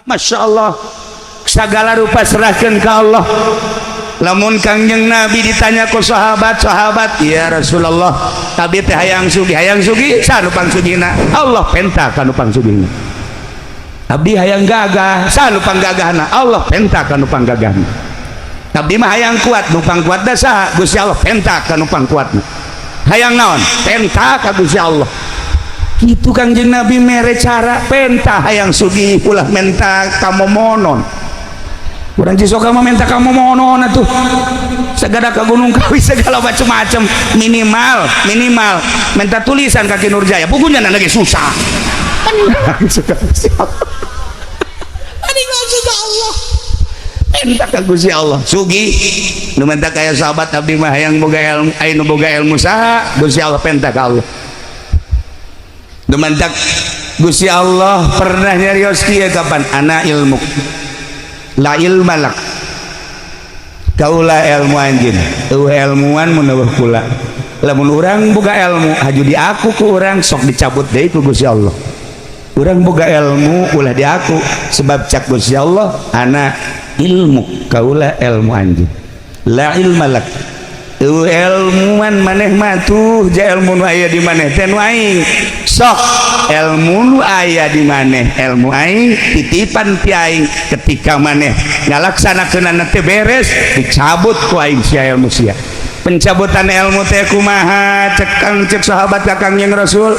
Masya Allah, segala rupa serahkan ke Allah. Lamun Kangjeng Nabi ditanya ku sahabat-sahabat, "Ya Rasulullah, abi teh hayang sugih, hayang sugih, saha nu pangsugihna?" Allah penta ka nu pangsugihna. Abdi hayang gagah, saha nu panggagahna? Allah penta ka nu panggagahna. Abdi mah hayang kuat, nu pangkuatna saha? Gusti Allah penta ka nu pangkuatna. Hayang naon? Penta ka Gusti Allah. Kitu Kangjeng Nabi mere cara penta. Hayang sugih, ulah menta kamomonon. Urang Cisoka mah minta kamomonon atuh. Segala ke Gunung Kawi, segala macam-macam, minimal minimal minta tulisan ka Ki Nurjaya. Bukunya lagi susah. Suka Gusti Allah. Suka Allah. Minta ka Gusti Allah. Sugih nu minta kaya sahabat, "Abdi mah hayang boga ilmu," aya nu boga ilmu saha? Gusti Allah, penta ka Allah. Nu mantak Gusti Allah pernah nyarios kieu kapan? "Ana ilmu la ilma lak." Kaula ilmu anjeun, euweuh ilmuan mun euweuh kula. Lamun urang boga ilmu haju diaku ku urang, sok dicabut deui ku Gusti Allah. Urang boga ilmu ulah diaku, sebab cak Gusti Allah, "Ana ilmu," kaula ilmu anjeun. "La ilma lak," euweuh ilmuan maneh mah. Tuh ja ilmu nu aya di maneh teh nu aing. Sok ilmu nu aya di maneh ilmu aing, titipan ti aing. Ketika maneh ngalaksanakeunana teh beres, dicabut ku aing sia ilmu sia. Pencabutan ilmu teh kumaha? Cek kang, cek sahabat ka Kangjeng Rasul,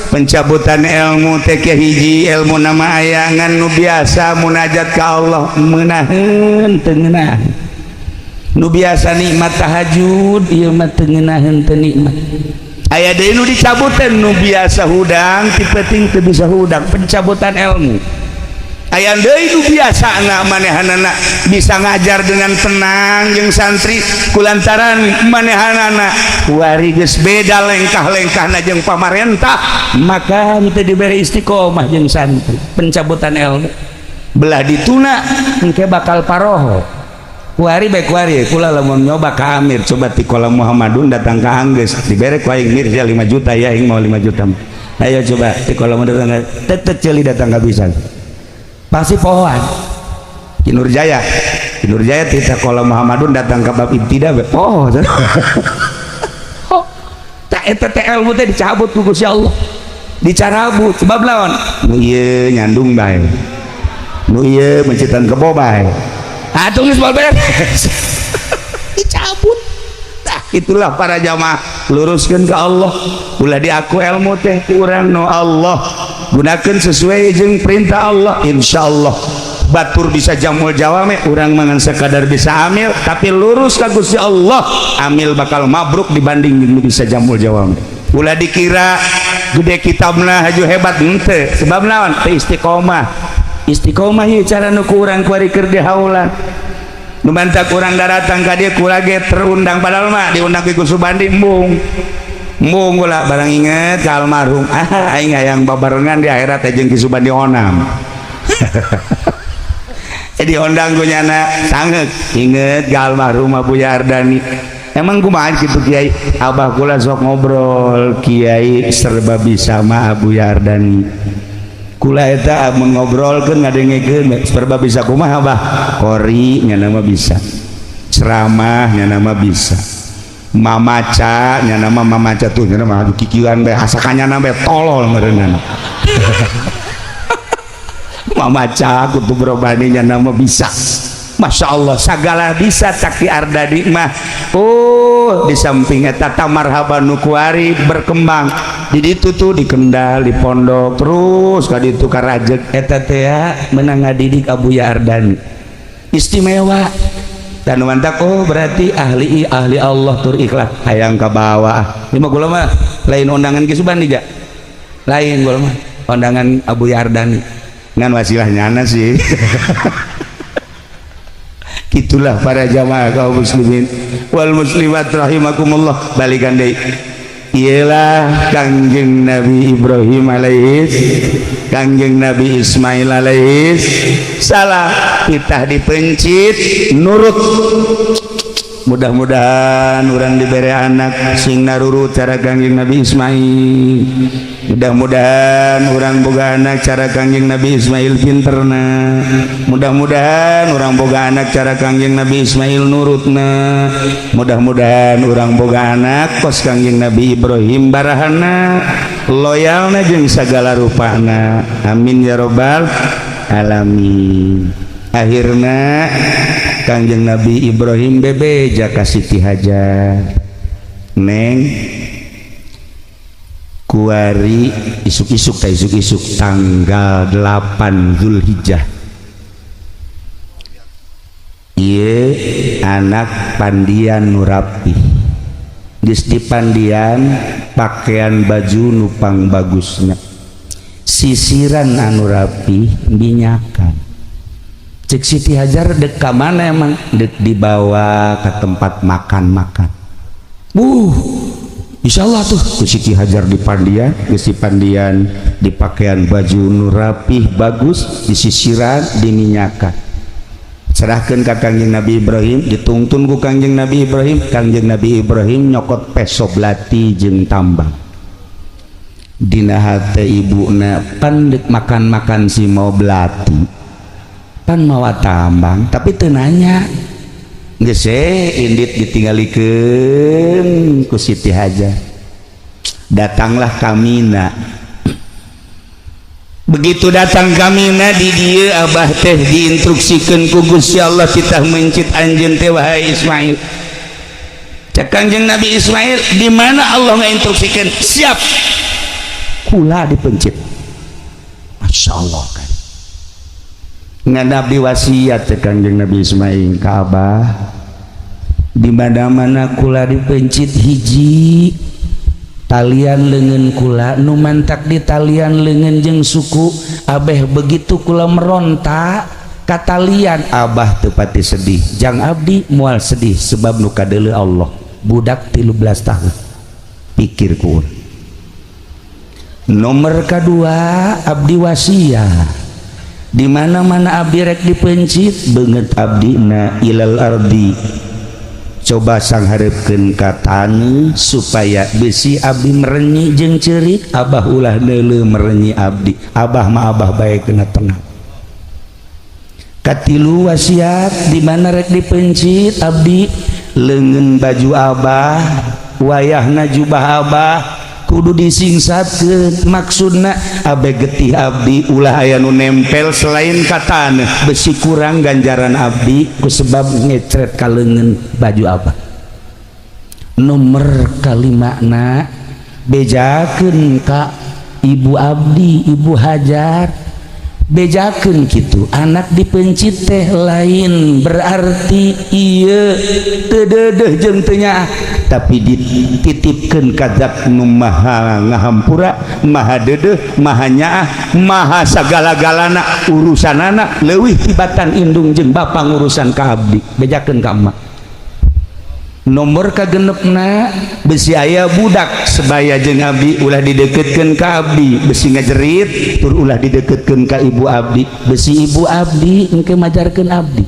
pencabutan ilmu teh ke hiji ilmu nama ayangan nu biasa munajat ka Allah meunaheun teu ngeunah, nu biasa nikmat tahajud ieu mah teu ngeunaheun, teu nikmat. Aya deui nu dicabutan, nu biasa hudang ti peuting teu bisa hudang, pencabutan ilmu. Aya deui nu biasa na manehanana bisa ngajar dengan tenang jeung santri, kulantaran manehanana kuari geus beda lengkah-lengkahna jeung pamarentah, maka teu diberi istiqomah jeung santri, pencabutan ilmu. Belah dituna engke bakal paroho kuari bae. Kuari kula lamun nyoba ka Amir, coba ti kolam Muhammadun datang ka Anggeus, dibere ku aing Mir 5 juta ya, aing mau 5 juta. Ayo coba ti kolam datang tetet ceuli datang ka bisa, pasti pohoan. Ki Nurjaya, Ki Nurjaya ti kolam Muhammadun datang ke bab ibtida oh oh tak eta teh ilmu teh dicabut ku Gusti Allah, dicarabut. Sebab lawan nu ieu nyandung bae, nu ieu mencitan kebo bae, atuh geus moal beres, dicabut. Tah itulah para jamaah, luruskeun ke Allah, ulah diaku ilmu teh ku urang no Allah, gunakeun sesuai jeung perintah Allah. Insyaallah batur bisa jamul jawame, urang mangan sekadar bisa amil, tapi lurus ka Gusti Allah, amil bakal mabruk dibanding jeung bisa jamul jawame. Ulah dikira gede kitabna haju hebat, henteu. Sebab naon? Teu istiqomah. Istiqomah ieu cara nu ku urang kuari keur dihaulan. Nu mantak urang daratang ka dieu, kula ge terundang, padahal mah diundang ku Subandi, embung embung kula. Barang inget ka almarhum, ah aing hayang babarengan di akhirat teh jeung Ki Subandi Onam. Jadi ondang ku nyana sanget inget ka almarhum Abu Yardani. Emang kumaha kitu, Kiai? Abah kula sok ngobrol, Kiai serba bisa mah Abu Yardani. Kula eta amun ngobrolkeun, ngadengekeun, serba bisa kumaha, Abah? Qori nya nama bisa, ceramah nya nama bisa, mamaca nya nama mamaca tuh nya nama kikieuan bae, asa kanyana bae, tolol meureunana. Mamaca kutub robani nya nama bisa. Masya Allah, segala bisa Taki Ardadi mah. Oh, di samping eta marhaban nu kuari berkembang di ditu tuh, di Kendal, di pondok, terus ka ditu ka Rajeg eta teh menang ngadidik Abuya Ardani istimewa dan mantap. Oh, berarti ahli ahli Allah tur ikhlas hayang ka bawah lima. Kula mah lain undangan Ki Subandi ja, lain, kula mah undangan Abu Yardani ngan wasilah nyana sih. Itulah para jamaah kaum muslimin wal muslimat rahimakumullah. Balikan deui, ialah Kangjeng Nabi Ibrahim alaihis, Kangjeng Nabi Ismail alaihis salam, kita dipencit nurut. Mudah-mudahan urang diberi anak sing narurut cara Kangjeng Nabi Ismail. Mudah-mudahan urang boga anak cara Kangjeng Nabi Ismail pinterna. Mudah-mudahan urang boga anak cara Kangjeng Nabi Ismail nurutna. Mudah-mudahan urang boga anak kos Kangjeng Nabi Ibrahim, barahana, loyalna, jeung sagala rupana. Amin ya robbal alamin. Akhirna Kangjeng Nabi Ibrahim bebeja ka Siti Hajar, "Neng, kuari isuk-isuk, ta isuk-isuk tanggal 8 Zulhijjah ieu anak pandian nu rapi, geus dipandian, pakaian baju nu pang bagusna, sisiran anu rapi, minyakan." Cek Siti Hajar, "Dek ka mana emang?" "Dek dibawa ke tempat makan-makan." Insya Allah tuh ku Siti Hajar dipandian, geus dipandian, dipakaian baju nu rapih bagus, disisiran, diminyakan, serahkan ke Kangjeng Nabi Ibrahim. Ditungtun ku Kangjeng Nabi Ibrahim. Kangjeng Nabi Ibrahim nyokot peso belati jeung tambang. Dina hate ibuna, "Pan dek makan-makan si mau belati, pan mawa tambang." Tapi teu nanya, geus indit ditinggalikeun ku Siti Hajar. Datanglah ka Mina. Begitu datang ka Mina, di dieu abah teh diinstruksikan ku Gusti Allah titah mencit anjeun teh, wahai Ismail. Cek Kangjeng Nabi Ismail, "Di mana Allah ngainstruksikan?" "Siap, kula dipencit." Masya Allah kan, ngan abdi wasiat, cek Kangjeng Nabi Ismail ka abah, "Di mana-mana kula dipencit, hiji, talian lengan kula nu mantak di talian lengan jeung suku abeh. Begitu kula meronta ka talian, abah teu pati sedih, jang abdi moal sedih, sebab nu kadeuleu Allah." Budak 13 tahun pikir ku. "Nomor kedua, abdi wasiat, di mana-mana abdi rek dipencit, beungeut abdi na ilal ardi, coba sangharepkeun ka taneuh, supaya besi abdi merenyi jeung ceurik, abah ulah neuleu merenyi abdi. Abah mah abah bae kena tengah." Katilu wasiat, di mana rek dipencit abdi, leungeun baju abah, wayahna jubah abah kudu disingsatkeun. Maksudna, abe getih abdi ulah aya nu nempel selain ka taneuh, besi kurang ganjaran abdi ku sebab ngecret ka leungeun baju abah. Nomor kalimana, bejakeun ka ibu abdi, Ibu Hajar, bejakeun kitu: anak dipencit teh lain berarti ieu teu deudeuh jeung teu nyaah, tapi dititipkeun ka zat nu maha ngahampura, maha deudeuh, maha nyaah, maha sagala-galana urusanana, leuwih tibatan indung jeung bapa ngurusan ka abdi. Bejakeun ka emak." Nomor kagenepna, besi aya budak sebaya jeung abdi, ulah dideketkeun ka abdi, besi ngajerit. Tur ulah dideketkeun ka ibu abdi, besi ibu abdi engke majarkeun abdi.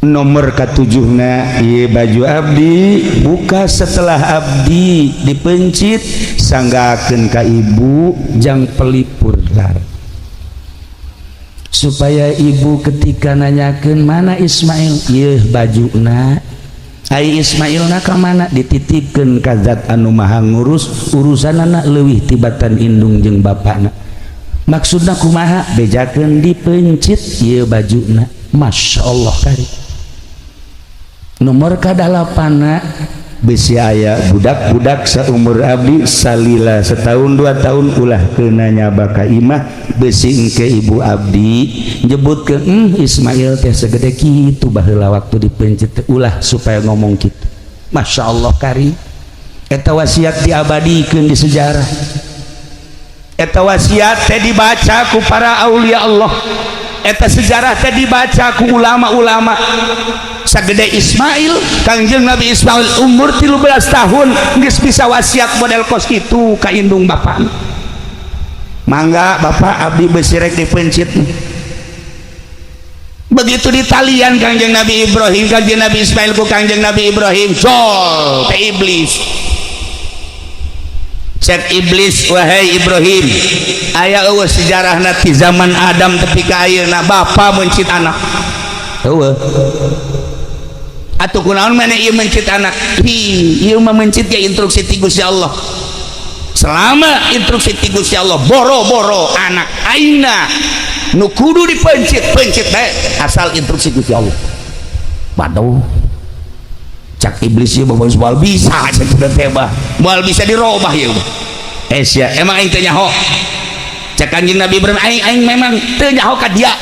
Nomor katujuhna, ieu baju abdi buka setelah abdi dipencit, sanggakeun ka ibu jang pelipur lar, supaya ibu ketika nanyakeun mana Ismail, ieu bajuna. Ai Ismail na ka mana? Dititipkeun ka zat anu maha ngurus urusanana leuwih tibatan indung jeung bapana." Maksudna kumaha? Bejakeun dipencit ieu bajuna. Masya Allah kari. Nomor kadalapana, besi aya budak-budak seumur abdi salila setahun 2 tahun, ulah kena nyaba ka imah, besi engke ibu abdi nyebutkeun, Ismail teh segede kitu baheula waktu dipencit teh." Ulah supaya ngomong kitu. Masya Allah kari, eta wasiat diabadikeun di sejarah. Eta wasiat teh dibaca ku para aulia Allah, eta sejarah teh dibaca ku ulama-ulama. Sagede Ismail, Kangjeng Nabi Ismail umur 13 tahun geus bisa wasiat model kos kitu ka indung bapak. "Mangga, Bapak, abdi besi rek dipencit." Begitu ditalian Kangjeng Nabi Ibrahim, Kangjeng Nabi Ismail ku Kangjeng Nabi Ibrahim, jol ke iblis. Cek iblis, wahai Ibrahim, aya eueuh sejarahna ti zaman Adam tepi ka ayeuna bapa mencit anak? Eueuh. Atuh kunaon maneh ieu mencit anak? Hi, ieu mah mencit ge instruksi ti Gusti Allah. Selama instruksi ti Gusti Allah, boro-boro anak aingna nu kudu dipencit, pencit bae asal instruksi Gusti Allah. Waduh, cak iblis ieu bawa moal bisa cek teh bah, moal bisa dirobah ieu. Eh sia, emang aing teu nyaho? Cak Kanjeng Nabi Ibrahim, aing aing memang teu nyaho ka dia.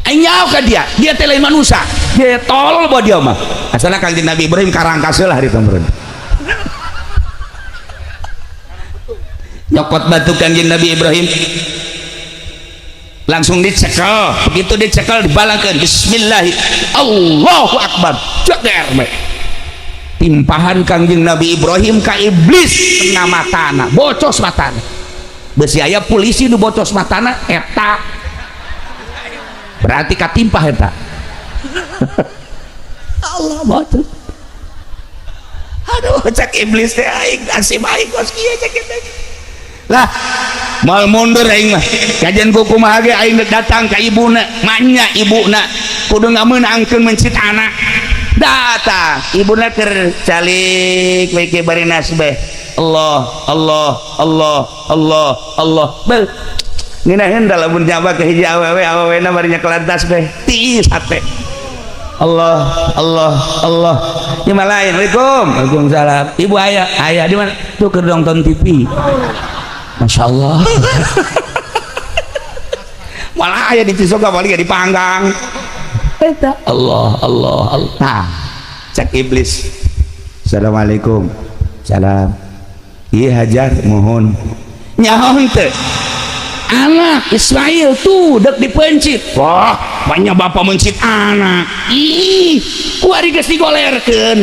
Aing nyaho ka dia, dia teh lain manusia. Dia tolol bawa dia mah. Asalna Kanjeng Nabi Ibrahim karangkas lah hari meureun. Nyokot batu Kanjeng Nabi Ibrahim langsung dicekel, begitu dicekel dibalangkan, bismillah, Allahu Akbar, jeger me. Timpahan Kangjeng Nabi Ibrahim ka iblis kena matana, bocos matana. Besi aya polisi nu bocos matana eta berarti katimpah eta. Allah bocos. Aduh, cak iblis teh aing nasib aing kos kieu cak teh. Lah mal mundur aing mah kajian kuku mah ge aing datang ka ibuna, manya ibuna kudu ngameunangkeun mencit anak. Datang ibuna keur calik we ke bari nasbeh, Allah Allah Allah Allah Allah. Bel ngeunaheun da lamun nyaba ke hiji awewe, awewena bari nyekelan tasbeh tiis hate. Allah Allah Allah. Ieu mah lain. Waalaikum. Waalaikumsalam. Ibu aya, aya di mana? Tuh keur nonton TV. Masya Allah. Malah aya di Cisoka paling dipanggang. Eta Allah Allah Allah. Nah, cek iblis. Assalamualaikum. Salam. Iya Hajar mohon. Nyaho teu? Anak Ismail tuh dek dipencit. Wah, banyak bapak mencit anak. Ih, kuari geus digolerkeun.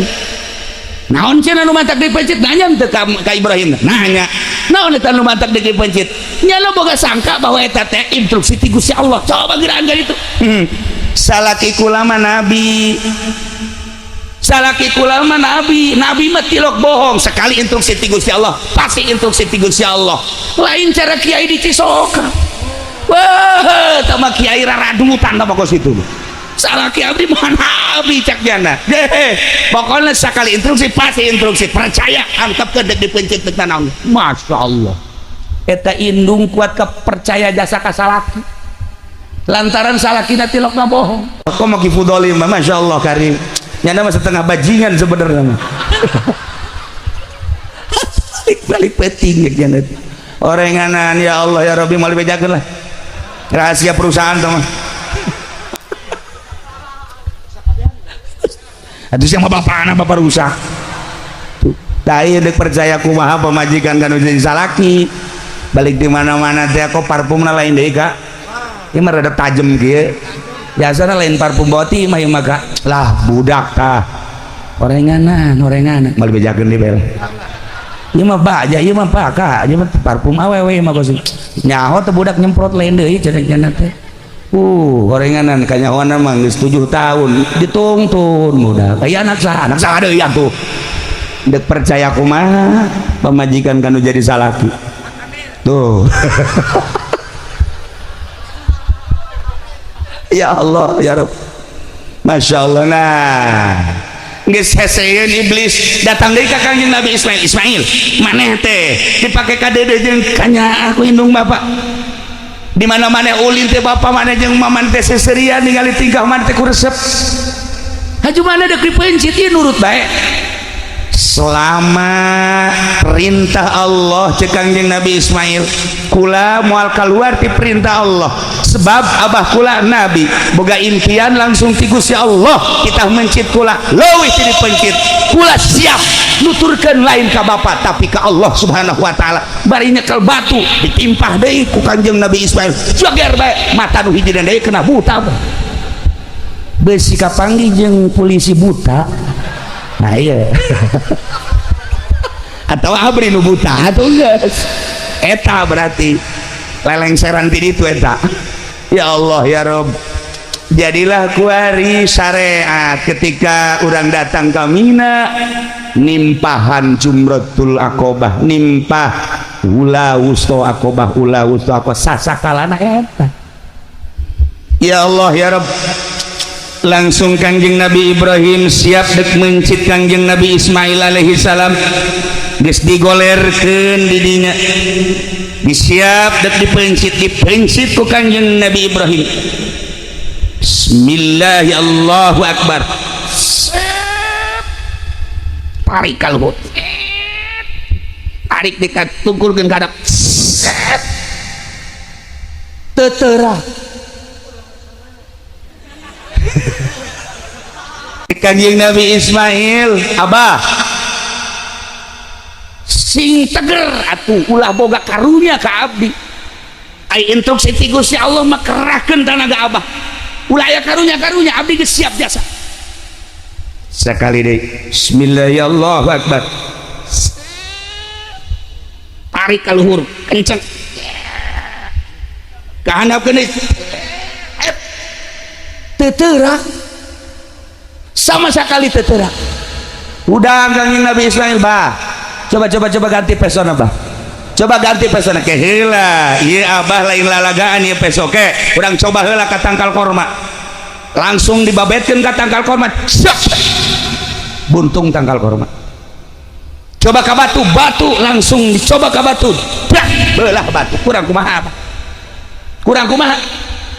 Naon cenah nu mantak dipencit? Nanya teu ka Ibrahim? Nanya. Naon eta nu mantak dipencit? Nya lo boga sangka bahwa eta teh instruksi ti Gusti Allah. Coba geuraan ka ditu. Salaki kula mah nabi. Salaki kula mah nabi. Nabi mah tilok bohong. Sekali instruksi ti Gusti Allah, pasti instruksi ti Gusti Allah. Lain cara kiai di Cisoka. Wah, tah mah kiai raradutan tah kos itu. Salaki abdi mah nabi cak jana. Deh, pokoknya sekali instruksi pasti instruksi. Percaya, antep ke dek dipencit dek naon. Masya Allah. Eta indung kuat kepercaya jasa ka salaki. Lantaran salakina tilokna bohong. Kok mau kifudoli mah Masya Allah karim. Nyana mah setengah bajingan sebenarnya mah. Balik peting ya jana. Orenganan ya Allah ya Rabbi mau dibejakeun lah. Rahasia perusahaan tuh mah. Aduh siapa bapakna bapak rusak. Tai dek percaya kumaha pemajikan kan jadi salaki. Balik di mana-mana teh kok parfumna lain deui Kak. Ieu mah rada tajem kieu. Biasana lain parfum boti mah ieu mah Kak. Lah budak tah. Orenganan, orenganan. Mal bejakeun di bel. Ieu mah baja, ieu mah paka, ieu mah parfum awewe mah kos. Nyaho teh budak nyemprot lain deui cenah teh. Gorenganan kanyahoana mah geus 7 tahun ditungtun budak. Aya anak saha deui atuh. Dek percaya kumaha pamajikan kanu jadi salaki. Tuh. Ya Allah ya Rabb. Masya Allah. Nah, geus heseeun iblis datang deui ka Kangjeng Nabi Ismail. Ismail, maneh teh dipake ka deudeuh jeung kanyaah ku indung bapak. Di mana-mana ulin teh bapak mana jeung maman teh seserian ningali tingkah mana teh ku resep. Haju mana dek dipencit ieu nurut bae. Selama perintah Allah cek Kangjeng Nabi Ismail, kula moal keluar ti perintah Allah. Sebab abah kula nabi boga impian langsung ti Gusti Allah, kita mencit kula leuwih ti dipencit. Kula siap nuturkeun lain ka bapak tapi ka Allah Subhanahu wa taala. Bari nyekel batu ditimpah deui ku Kangjeng Nabi Ismail. Joger bae mata nu hiji deui kena buta. Beusi kapanggih jeung polisi buta. Nah iya. Atau abri nu buta atuh geus. Eta berarti lelengseran ti ditu eta. Ya Allah ya Rob, jadilah kuari syariat ketika orang datang ke Mina, nimpahan Jumratul Aqobah, nimpah ula wusto Aqobah, ula wusto Aqobah, sasakalana eta. Ya Allah ya Rob, langsung Kangjeng Nabi Ibrahim siap dek mencit Kangjeng Nabi Ismail alaihi salam. Geus digolerkeun di dinya, disiap dek dipencit, dipencit ku Kangjeng Nabi Ibrahim. Bismillah, Allahu Akbar. Set. Tarik kaluhur, tarik dekat tungkulkeun ka hadap. Set. Tetera Kanjeng Nabi Ismail, "Abah, sing teger atuh, ulah boga karunya ka abdi. Ai instruksi ti Gusti Allah mah kerahkeun tanaga abah, ulah aya karunya karunya, abdi geus siap jasa." Sekali deui, Bismillah, Allahu Akbar. Tarik ka luhur kenceng, ka handapkeun deui. Teu sama sekali, tetera. Udah, Kangjeng Nabi Ismail, "Bah, coba, coba, coba ganti pesona, bah, coba ganti pesona ke heula. Ieu abah lain lalagaan ieu peso. Ke urang coba heula ka tangkal korma." Langsung dibabetkeun ka tangkal korma. Siap. Buntung tangkal korma. Coba ka batu, batu langsung dicoba ka batu. Brak, belah batu. Kurang kumaha, abah? Kurang kumaha?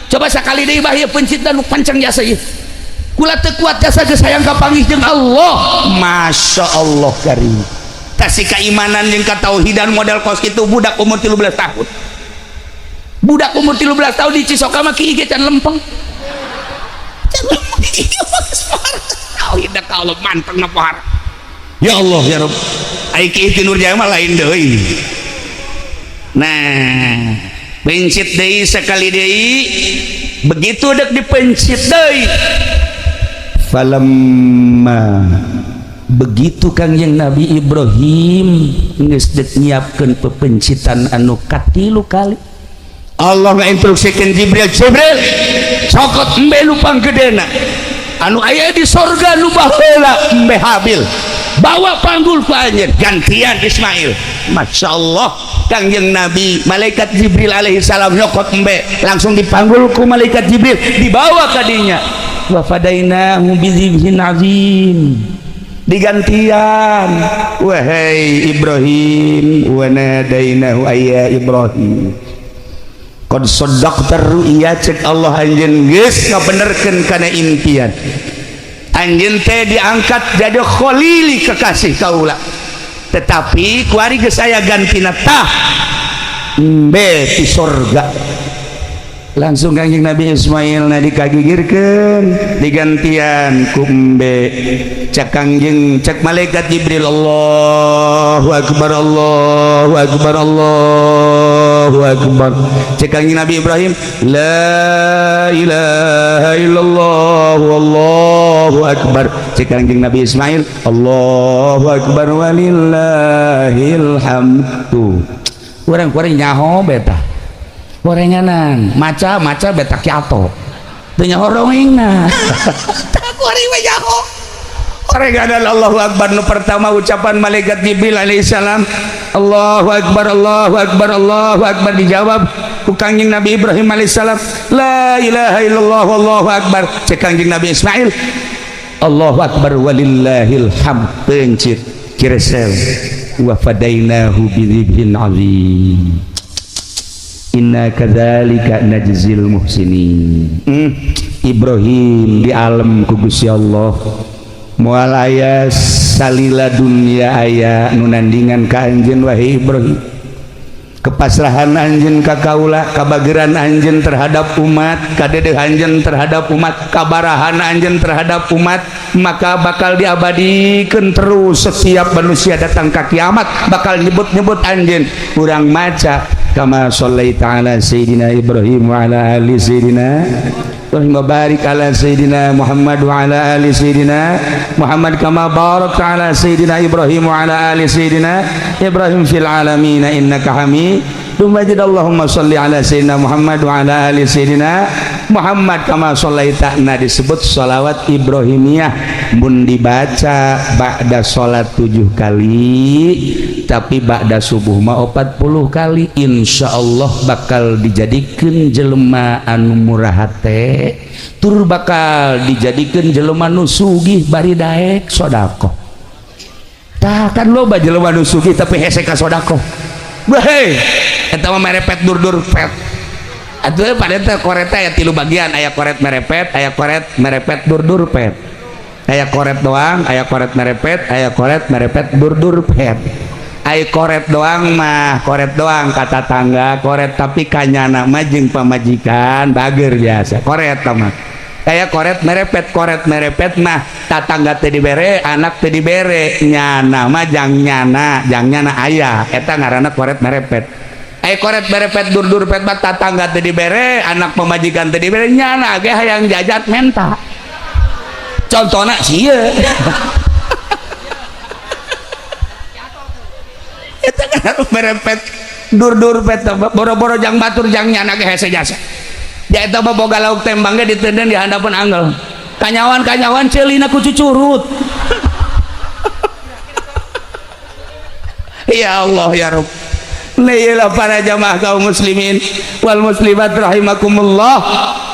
Coba sekali deui, bah, ieu pencit dan pancang jasa ieu. Kula teu kuat jasa, geus hayang kapanggih jeung Allah. Masya Allah karim. Kasih keimanan jeung katauhidan model kos kitu budak umur 13 tahun. Budak umur 13 tahun di Cisoka mah kieu ge can lempeng. Can lempeng ieu mah geus parah. Tauhid ka Allah manteng na pohara. Ya Allah ya Rabb. Ai kieu ti Nurjaya mah lain deui. Nah, pencit deui sekali deui, begitu dek dipencit deui, falamma, begitu Kangjeng Nabi Ibrahim geus dek nyiapkeun pepencitan anu katilu kali, Allah ngainstruksikeun Jibril, "Jibril, cokot embe nu panggedena anu aya di sorga, nu baheula embe Habil, bawa panggul ku anjeun, gantian Ismail." Masya Allah, Kangjeng Nabi, malaikat Jibril alaihi salam nyokot embe, langsung dipanggul ku malaikat Jibril, dibawa ka dinya. Wa fadainahu bidzibhin azim, digantian. "Wahai Ibrahim," wa nadainahu ayya Ibrahim qad saddaqta ru'ya, cek Allah, anjeun geus ngabenerkeun kana impian anjeun teh diangkat jadi khalili, kekasih kaula. Tetapi kuari geus aya gantina, tah embe ti sorga." Langsung Kangjeng Nabi Ismail na dikagigirkeun, digantian ku embe. Cek Kangjeng, cek malaikat Jibril, "Allahu akbar, Allahu akbar, Allahu akbar." Cek Kangjeng Nabi Ibrahim, "La ilaha illallah, Allahu akbar." Cek Kangjeng Nabi Ismail, "Allahu akbar walillahil hamdu." Urang-urang nyaho beta gorenganan, maca maca beta kiato teu nyaho rongengna. Tah, kuari mah nyaho gorenganan. Allahu akbar nu pertama, ucapan malaikat Jibril alaihissalam, "Allahu akbar, Allahu akbar, Allahu akbar," dijawab ku Kangjeng Nabi Ibrahim alaihissalam, "La ilaha illallah, Allahu akbar." Cek Kangjeng Nabi Ismail, "Allahu akbar walillahil hamd." Pencit kiresel, wa fadainahu bidzibhin azim, inna kadzalika najzil muhsinin. Ibrahim di alam ku Gusti Allah, moal aya salila dunia aya nu nandingan ka anjeun, wahai Ibrahim. Kepasrahan anjeun ka kaula, kabageran anjeun terhadap umat, kadedeh anjeun terhadap umat, kabarahan anjeun terhadap umat, maka bakal diabadikan terus. Setiap manusia datang ke kiamat bakal nyebut-nyebut anjeun. Urang maca kama shallaita ala sayyidina Ibrahim wa ala ali sayyidina Ibrahim wa barik ala sayyidina Muhammad wa ala ali sayyidina Muhammad kama barakta ala sayyidina Ibrahim wa ala ali sayyidina Ibrahim fil alamin innaka hamid. Dumajid Allahumma sholli ala sayyidina Muhammad wa ala ali sayyidina Muhammad kama shallaita. Nah, disebut sholawat Ibrahimiyah mun dibaca ba'da sholat 7 kali, tapi ba'da subuh mah 40 kali, insyaallah bakal dijadikeun jelema anu murah hate, tur bakal dijadikeun jelema nu sugih bari daek sedekah. Tah kan loba jelema nu sugih tapi hese ka sedekah. Hei, eta mah merepet dur-dur pet. Atuh pada teh koret aya 3 bagian, aya koret merepet, aya koret merepet dur-dur pet. Aya koret doang, aya koret merepet, aya koret merepet dur-dur pet. Aya koret doang mah, koret doang kata tangga, koret tapi kanyana mah jeung pamajikan bager biasa. Koret mah. Kayak koret merepet mah tatangga teh dibere, anak teh dibere, nyana mah jang nyana, jang nyana aya, eta ngaranna koret merepet. Aya koret merepet dur-dur pet mah tatangga teh dibere, anak pamajikan teh dibere, nyana ge hayang jajan menta. Contohna sieun. Eta kan merepet dur-dur pet boro-boro jang batur jang nyana ge hese jasa. Ja eta mah boga lauk tembang ge ditenden di handapeun anggel. Kanyawan-kanyawan ceulina ku cucurut. Ya Allah ya Rabb. Lailah para jamaah kaum muslimin wal muslimat rahimakumullah.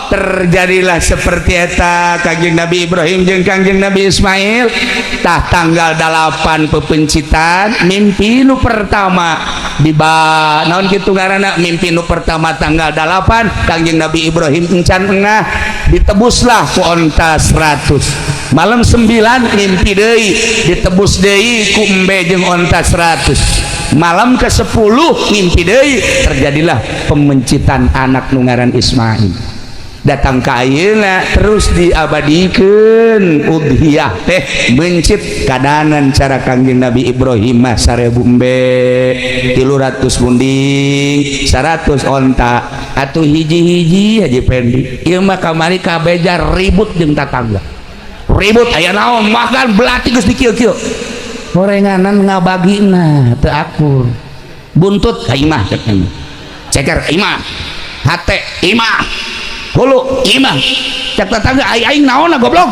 Terjadilah seperti eta Kangjeng Nabi Ibrahim jeung Kangjeng Nabi Ismail. Tah tanggal 8 pepencitan mimpi nu pertama di ba naon kitu ngaranna mimpi nu pertama tanggal 8 Kangjeng Nabi Ibrahim encan engah ditebuslah ku onta 100. Malam 9 mimpi deui ditebus deui ku embe jeung onta 100. Malam ke-10 mimpi deui terjadilah pemencitan anak nu ngaran Ismail. Datang ka ayeuna terus diabadikeun udhiyah teh mencit kadanan cara Kangjeng Nabi Ibrahim mah 1000 embe 300 munding 100 onta atuh hiji-hiji Haji Pendi ieu mah kamari kabeja ribut jeung tatangga ribut aya naon makan belati geus dikieu-kieu gorenganan ngabagina teu akur buntut ka imah cek ceker imah hate imah hulu imah cek tetangga aing aing naon goblok.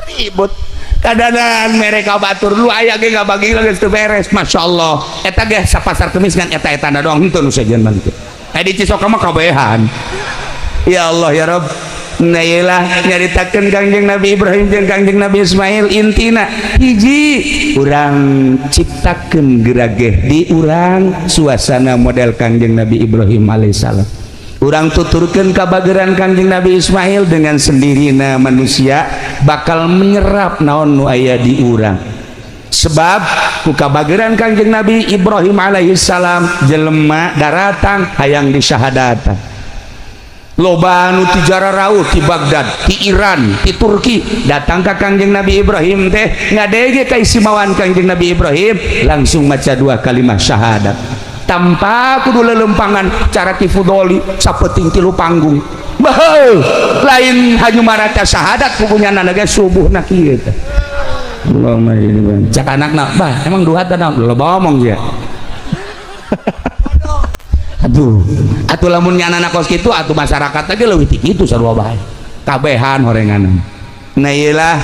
Ribut kadanan mereka batur lu aya ge ngabagi geus teu beres. Masyaallah eta ge sapasar kemis ngan eta-etana doang henteu nu sejen mah kitu. Di Cisoka mah kabehan. Ya Allah ya Rabb. Nah iyalah nyaritakeun Kangjeng Nabi Ibrahim jeung Kangjeng Nabi Ismail intina hiji urang ciptakeun gerageh di urang suasana model Kangjeng Nabi Ibrahim alaihissalam. Urang tuturkeun kabageran Kangjeng Nabi Ismail dengan sendirina manusia bakal menyerap naon nu aya di urang. Sebab ku kabageran Kangjeng Nabi Ibrahim alaihissalam jelema daratang hayang disyahadatan. Loba anu ti jararau ti Baghdad, ti Iran, ti Turki datang ka Kangjeng Nabi Ibrahim teh ngadege kaistimewaan Kangjeng Nabi Ibrahim langsung maca dua kalimat syahadat tanpa kudu lelempangan cara ti Fudoli sapeting tilu panggung. Baheu lain hanya marata syahadat pupunyana ge subuhna kieu teh. Allahumma ini cak anakna bah emang duha teh naon loba omong sia. Aduh, atuh lamun nyanana kos kitu atuh masyarakat ge leuwih ti kitu sarua bae. Kabehan horenganan. Nah iyalah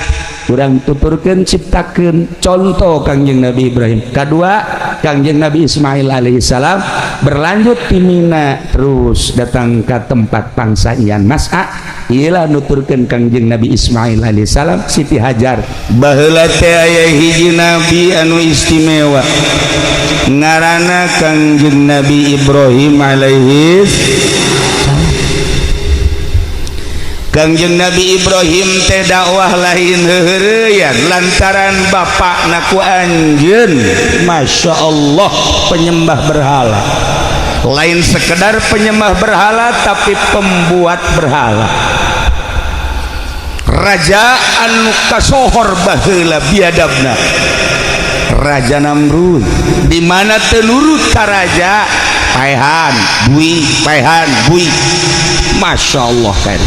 urang tuturkeun ciptakeun contoh Kangjeng Nabi Ibrahim. Kadua Kangjeng Nabi Ismail alaihissalam berlanjut ti Mina terus datang ke tempat pangsaian Mas'a. Iyalah nuturkeun Kangjeng Nabi Ismail alaihissalam Siti Hajar. Baheula teh aya hiji nabi anu istimewa ngaranna Kangjeng Nabi Ibrahim alaihi salam. Kangjeng Nabi Ibrahim teh dakwah lain heuheureyan lantaran bapakna ku anjeun Masya Allah penyembah berhala. Lain sekedar penyembah berhala tapi pembuat berhala. Raja anu kasohor baheula biadabna Raja Namrud di mana teu nurut ka raja paehan bui paehan bui. Masya Allah kan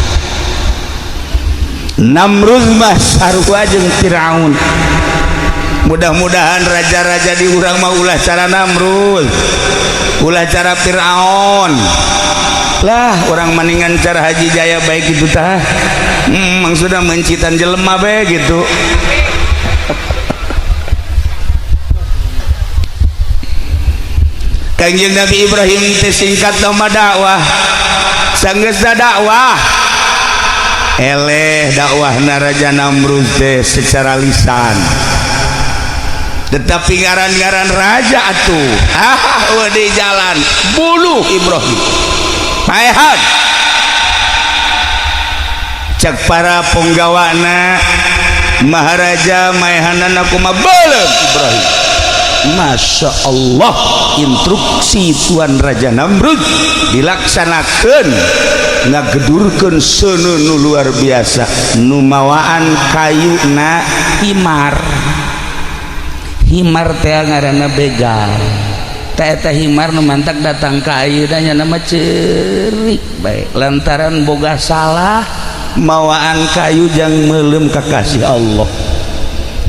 Namrud mah sarua jeung Firaun. Mudah-mudahan raja-raja di urang mah ulah cara Namrud, ulah cara Fir'aun lah, orang maningan cara Haji Jaya baik itu tah. Maksudnya mencitan jelema bae gitu. Kangjeng Nabi Ibrahim teh singkat nama dakwah, sanggeus dakwah eleh dakwahna Raja Namrud teh secara lisan, tetapi ngaran-ngaran raja atuh ah di jalan bunuh Ibrahim paehan. Cek para penggawana Maharaja maehanana kumaha beuleum Ibrahim. Masya Allah, instruksi Tuan Raja Namrud dilaksanakan, ngagedurkeun seuneu nu luar biasa, nu mawaan kayuna himar. Himar teh ngaranna begal. Teh eta himar nu mantak datang ka ayeuna nya nama ceurik bae lantaran boga salah mawaan kayu jang meuleum ka kasih Allah.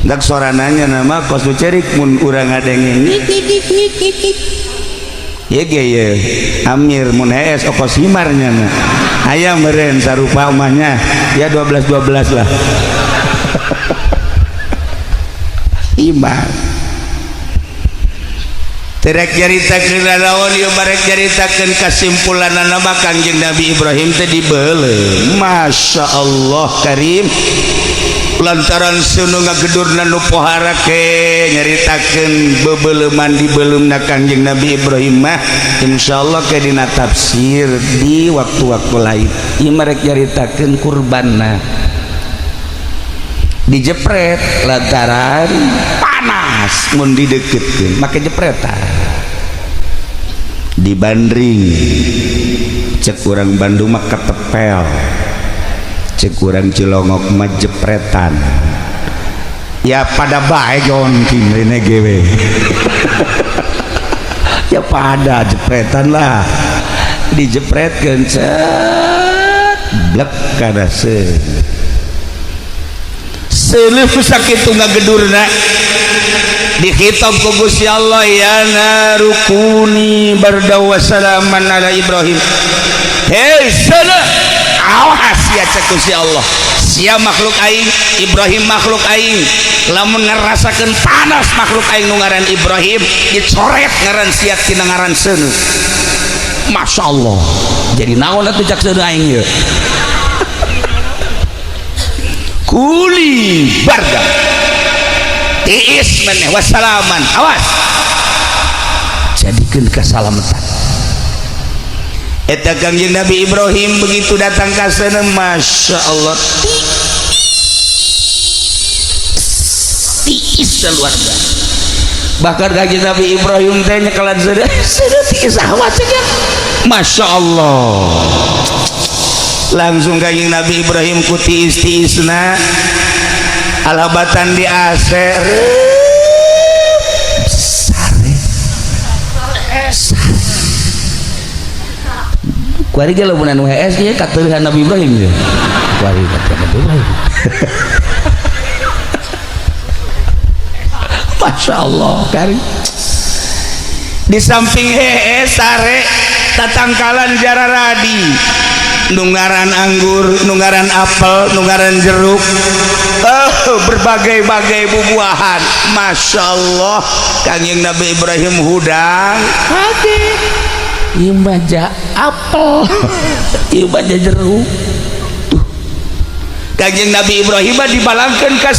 Dak sorananya nama kos nu cerik mun urang ngadenge ngik ngik ngik ngik ngik. Ye ge ye Amir mun hees okos himarnya na. Aya meureun sarupa omahnya ya 12 12 lah. Himar. Terek nyaritakeun naon ieu barek nyaritakeun kasimpulanna mah Kangjeng Nabi Ibrahim teh dibeuleum. Masya Allah karim. Lantaran seuneu ngagedurna nu pohara ke nyaritakeun bebeleuman dibeuleumna Kangjeng Nabi Ibrahim mah insyaallah ke dina tafsir di waktu-waktu lain. Ieu mah rek nyaritakeun kurbanna dijepret lantaran panas mun dideketkeun make jepretan dibandring cek urang Bandung mah ketepel, cek urang Cilongok mah jepretan ya pada bae jonking rene gewe. Ya pada jepretan lah, dijepretkeun cet blek kana seuneu. Seuleuh sakitu ngagedurna dikhitab ku Gusti Allah, ya narukuni barda wa salaman ala Ibrahim. Hei seuleuh, awas ya cek Gusti Allah, sia makhluk aing Ibrahim makhluk aing, lamun ngerasakeun panas makhluk aing nu ngaran Ibrahim dicoret ngaran sia tina ngaran seuneu. Masya Allah, jadi naon atuh cak seuneu aing ieu. Kuli barda tiis maneh wassalaman, awas jadikeun kasalamatan. Eta Kangjeng Nabi Ibrahim begitu datang ka sana, Masya Allah tiis luar biasa. Bahkan Kangjeng Nabi Ibrahim teh nyekelan seuneu seuneu tiis awas nya. Masya Allah, langsung Kangjeng Nabi Ibrahim ku tiis-tiisna alabatan di AC sare sare kuari ge lamun anu hees ieu kateuhan Nabi Ibrahim ye kuari kateuhan Nabi Ibrahim. Masya Allah kari di samping hees sare tatangkalan jararadi nungaran anggur, nungaran apel, nungaran jeruk, berbagai-bagai buah-buahan. Masya Allah Kangjeng Nabi Ibrahim hudang hati ieu baja apel, ieu baja jeruk. Tuh Kangjeng Nabi Ibrahim dibalangkeun ka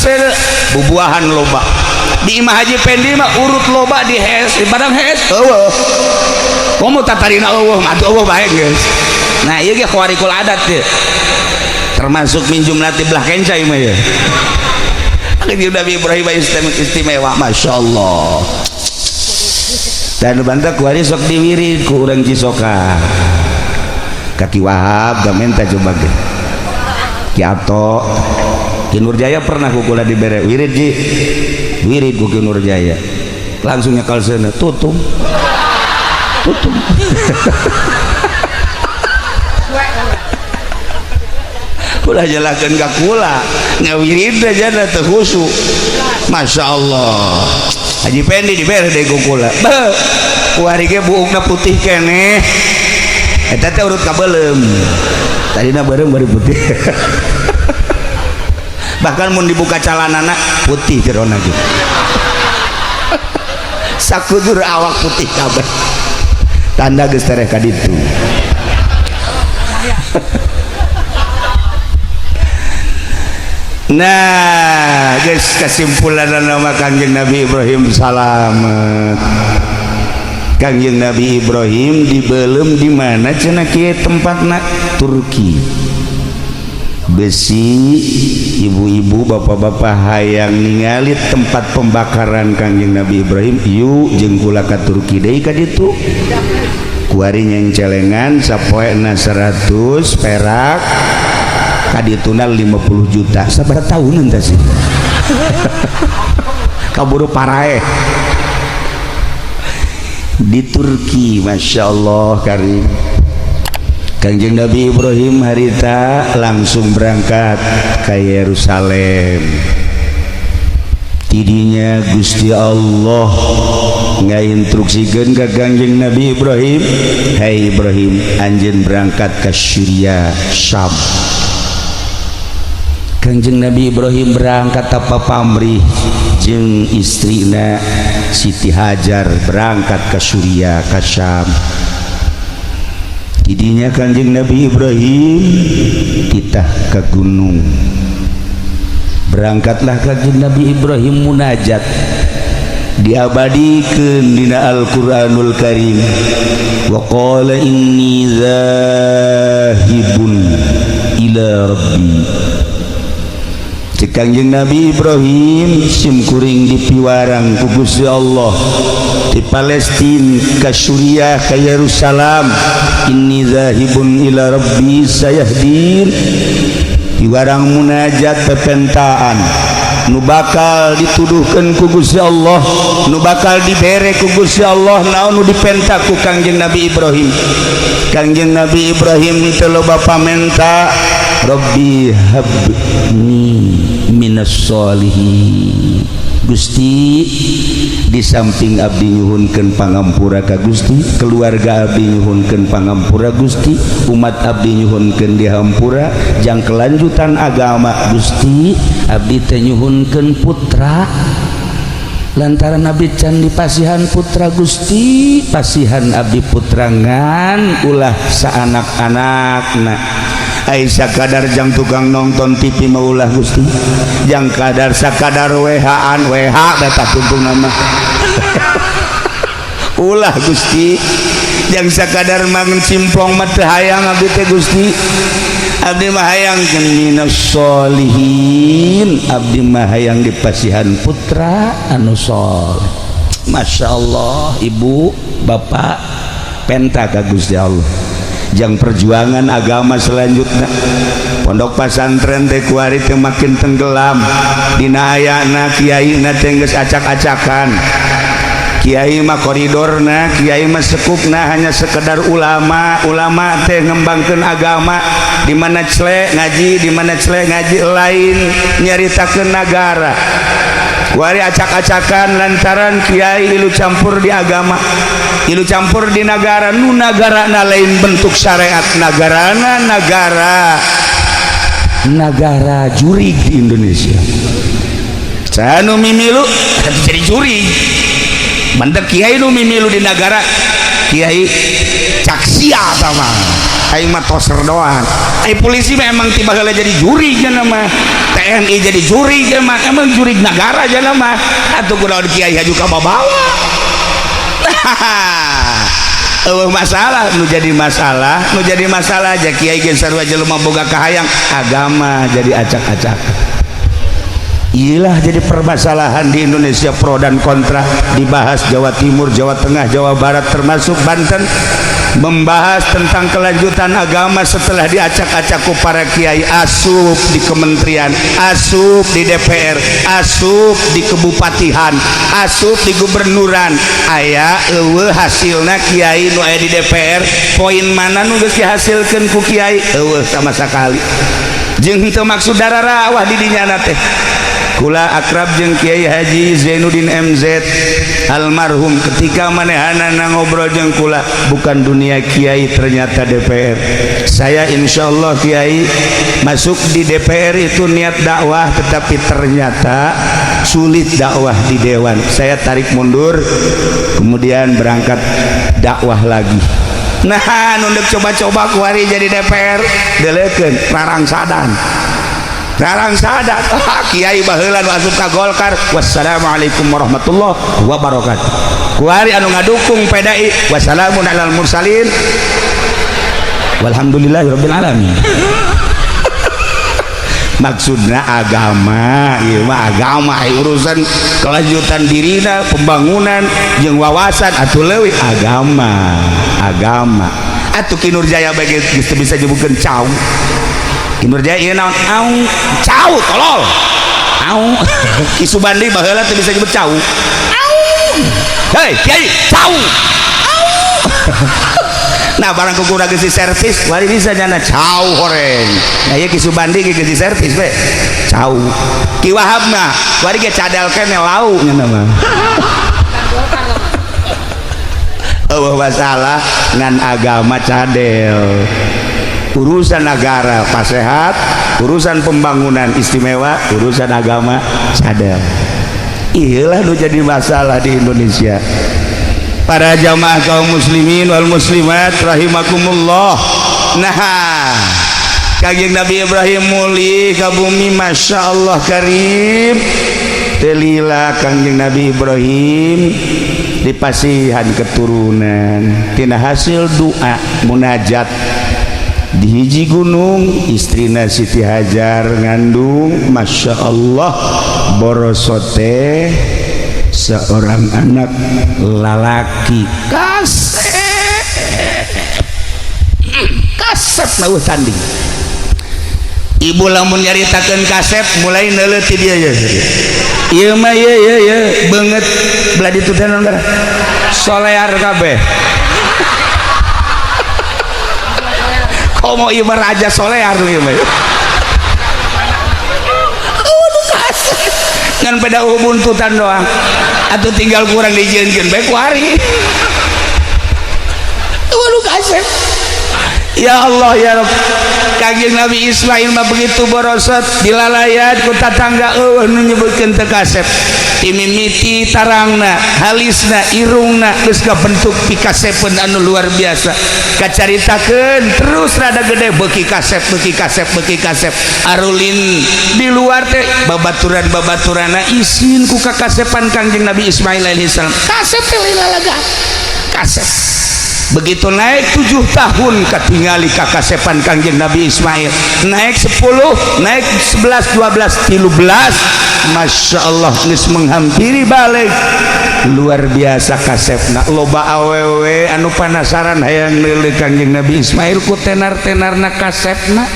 bubuahan loba. Di Imah Haji Pendi mah urut loba di hees, di padang hees eueuh. Komo tatarina eueuh, atuh eueuh bae geus. Nah ieu ge khawarikul adat teh termasuk min jumlati belah kenca ieu mah ya. Kangjeng Nabi Ibrahim istimewa, Masya Allah. Dan bantah kuari sok diwirid ku urang Cisoka Kaki Wahab gak minta coba ge Ki Ato Ki Nurjaya pernah ku kula dibere wirid ji wirid ku Ki Nurjaya langsung nyekal seuneu tutung tutung. Ulah jelaskeun ka kula, ngawirid aja teu khusyuk. Masya Allah, Haji Pendi dibere deui ku kula. Beuh, kuari ge buukna putih keneh. Eta teh urut kabeuleum, tadina beureum bari putih. Bahkan mun dibuka calanana putih jerona ge, sakujur awak putih kabeh, tanda geus tereh ka ditu. Nah guys, kesimpulan nama Kangjeng Nabi Ibrahim salamet. Kangjeng Nabi Ibrahim dibelum di mana cenah kieu tempatna? Turki. Besi ibu-ibu, bapak-bapak hayang ningali tempat pembakaran Kangjeng Nabi Ibrahim, yuk jeung kula ka Turki deui ka ditu. Kuari nyencelengan sapoena 100 perak, kadituna 50 juta. Sabaraha tahun entah sih kaburu paraeh di Turki. Masya Allah karim. Kangjeng Nabi Ibrahim harita langsung berangkat ke Yerusalem. Tidinya Gusti Allah ngainstruksikeun ka Kangjeng Nabi Ibrahim, "Hai Ibrahim, anjeun berangkat ke Syria, Syam." Kangjeng Nabi Ibrahim berangkat tanpa pamrih jeung istrina Siti Hajar, berangkat ke Suriah, ke Syam. Tidinya Kanjeng Nabi Ibrahim titah ke gunung. Berangkatlah Kanjeng Nabi Ibrahim munajat, diabadikeun dina Al-Qur'anul Karim, wa qala inni zahibun ila rabbi. Cek Kangjeng Nabi Ibrahim, sim kuring dipiwarang ku Gusti Allah di Palestina ke Suriah, ke Yerusalem, inni zahibun ila rabbi sayahdin. Piwarang munajat, pepentaan nu bakal dituduhkan ku Gusti Allah, nu bakal dibere ku Gusti Allah. Naon nu dipenta ku Kangjeng Nabi Ibrahim? Kangjeng Nabi Ibrahim teu loba pamenta, Rabbi habni minas solihin. Gusti, di samping abdi nyuhunkeun pangampura ka Gusti, keluarga abdi nyuhunkeun pangampura Gusti, umat abdi nyuhunkeun dihampura jang kelanjutan agama Gusti, abdi teh nyuhunkeun putra lantaran abdi can dipasihan putra. Gusti, pasihan abdi putra ngan ulah saanak-anakna. Ai sakadar jang tukang nonton TV mah ulah Gusti, jang kadar sakadar WH-an WH beta tungtung nama ulah Gusti, jang sakadar mangan simplong mah teu hayang abdi teh Gusti. Abdi mah hayang minas solihin, abdi mah hayang dipasihan putra anu soleh. Masya Allah, ibu bapak penta ka Gusti Allah jang perjuangan agama selanjutnya. Pondok pesantren teh kuari teh makin tenggelam dina ayana kiai na teh geus acak-acakan. Kiai mah koridorna, kiai mah sekupna hanya sekedar ulama. Ulama teh ngembangkeun agama di mana cele ngaji, di mana cele ngaji, lain nyaritakeun nagara. Kuari acak-acakan lantaran kiai ilu campur di agama, ilu campur di negara. Nu nagara na lain bentuk syariat nagarana, nagara nagara jurig di Indonesia. Sanu mimilu jadi jurig mantep. Kiai nu mimilu di negara, kiai caksia sama aing mah toser doang. Ai polisi mah emang tiba heula jadi jurig mah, TNI jadi jurig mah, emang jurig negara aja mah. Atuh kunaon kiai haju ka babawa? Eueuh masalah. Nu jadi masalah, nu jadi masalah aja kiai ge sarua jelema boga kahayang, agama jadi acak-acak. Iyalah, jadi permasalahan di Indonesia, pro dan kontra dibahas Jawa Timur, Jawa Tengah, Jawa Barat, termasuk Banten, membahas tentang kelanjutan agama setelah diacak-acak ku para kiai asup di kementerian, asup di DPR, asup di kebupatihan, asup di gubernuran. Aya eueuh hasilna kiai nu aya di DPR? Poin mana nu geus dihasilkeun ku kiai? Eueuh sama sekali. Jeung henteu maksud dararawah di dinya teh. Kula akrab jeung Kiai Haji Zainuddin MZ almarhum, ketika manehanana ngobrol jeung kula, bukan dunia kiai, ternyata DPR. Saya insya Allah, Kiai, masuk di DPR itu niat dakwah, tetapi ternyata sulit dakwah di dewan. Saya tarik mundur, kemudian berangkat dakwah lagi. Nah, nunduk coba-coba kuari jadi DPR, delekeun rarangsadan rarangsadan. Ah, kiai baheula nu asup ka Golkar, wassalamualaikum warahmatullahi wabarakatuh. Kuari anu ngadukung PDI, wassalamun alal mursalin walhamdulillahirabbil alamin. Maksudna agama, ieu mah agama, urusan kelanjutan dirina, pembangunan jeung wawasan atuh leuwih agama. Agama atuh Ki Nurjaya bae geus teu bisa nyebutkeun cau. Ki Nurjaya ieu naon? Au, cau tolol. Au. Ki Subandi baheula teu bisa nyebut cau. Au. Hei kiai, cau. Au. Nah, barang kukurang geus servis wari bisa nyana cau horeng. Nah, ieu Ki Subandi ge geus servis we cau. Ki Wahab mah wari ge cadel keneh lau nya mah. Eueuh masalah ngan agama cadel, urusan negara pasehat, urusan pembangunan istimewa, urusan agama cadel. Iyalah nu jadi masalah di Indonesia. Para jamaah kaum muslimin wal muslimat rahimakumullah. Nah, Kangjeng Nabi Ibrahim mulih ka bumi, Masya Allah karim. Telila Kangjeng Nabi Ibrahim dipasihan keturunan tina hasil doa munajat di hiji gunung. Istrina Siti Hajar ngandung, Masya Allah, borosote seorang anak lalaki kasep kasep na tanding. Ibu lamun nyaritakeun kasep mulai neuleuh ti dia ya. Ieu mah ieu ieu ieu beungeut belah ditu teh naon, solear kabeh. Komo ieu mah raja solear ieu mah. Oh, kasep ngan pada buntutan doang atau tinggal kurang dijieunkeun bae kuari. Waduh, kasep. Ya Allah ya Rabb. Kangjeng Nabi Ismail mah begitu borosot dilalayat ku tatangga, eueuh nu nyebutkeun teu kasep. Timimiti tarangna, halisna, irungna geus kabentuk pikasepeun anu luar biasa. Kacaritakeun terus rada gede beuki kasep, beuki kasep, beuki kasep. Arulin di luar teh babaturan-babaturanna isin ku kakasepan Kangjeng Nabi Ismail alaihissalam. Kasep teh lalaga. Kasep. Begitu naik 7 tahun katingali kakasepan Kangjeng Nabi Ismail, naik 10, naik 11, 12, 13, Masya Allah, geus menghampiri balik, luar biasa kasepna. Loba awewe anu panasaran hayang neuleuh Kangjeng Nabi Ismail ku tenar-tenarna kasepna.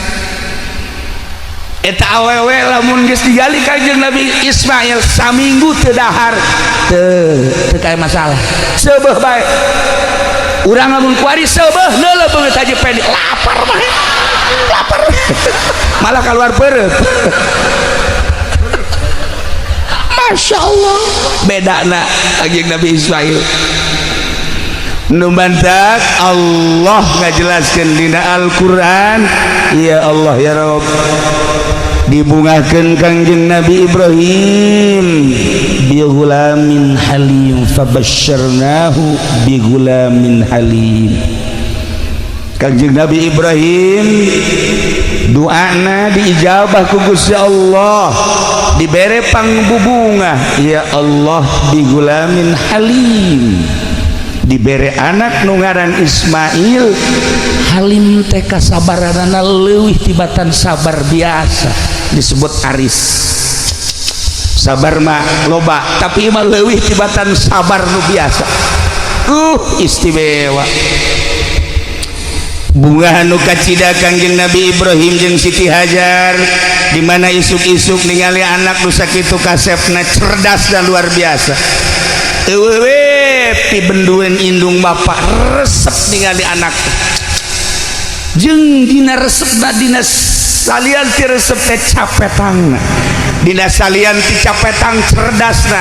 Eta awewe lamun geus digali Kangjeng Nabi Ismail saminggu teu dahar, teu teu kaya masalah, seubeuh bae. Urang lamun kuari seubeuh neuleuh beungeut Haji Pendi, lapar mah, lapar malah keluar perut. Masya Allah, beda na Kangjeng Nabi Ismail. Nu mantak Allah ngajelaskeun dina Al-Qur'an, ya Allah ya Rabb, dibungakeun Kangjeng Nabi Ibrahim bi ghulamin halim, fabasyarnahu bi ghulamin halim. Kangjeng Nabi Ibrahim doana diijabah ku Gusti Allah, dibere pangbubunga, ya Allah, bi ghulamin halim, dibere anak nu ngaran Ismail. Halim teh kasabaranana leuwih tibatan sabar biasa, disebut aris. Sabar mah loba, tapi mah leuwih tibatan sabar nu biasa. Istimewa bunga anu kacida Kangjeng Nabi Ibrahim jeung Siti Hajar, di mana isuk-isuk ningali anak nu sakitu kasepna, cerdas dan luar biasa. Eueuh pibendueun indung bapak resep ningali anak, jeung dina resepna dina Salian ti resep teh capetangna, dina salian ti capetang cerdasna,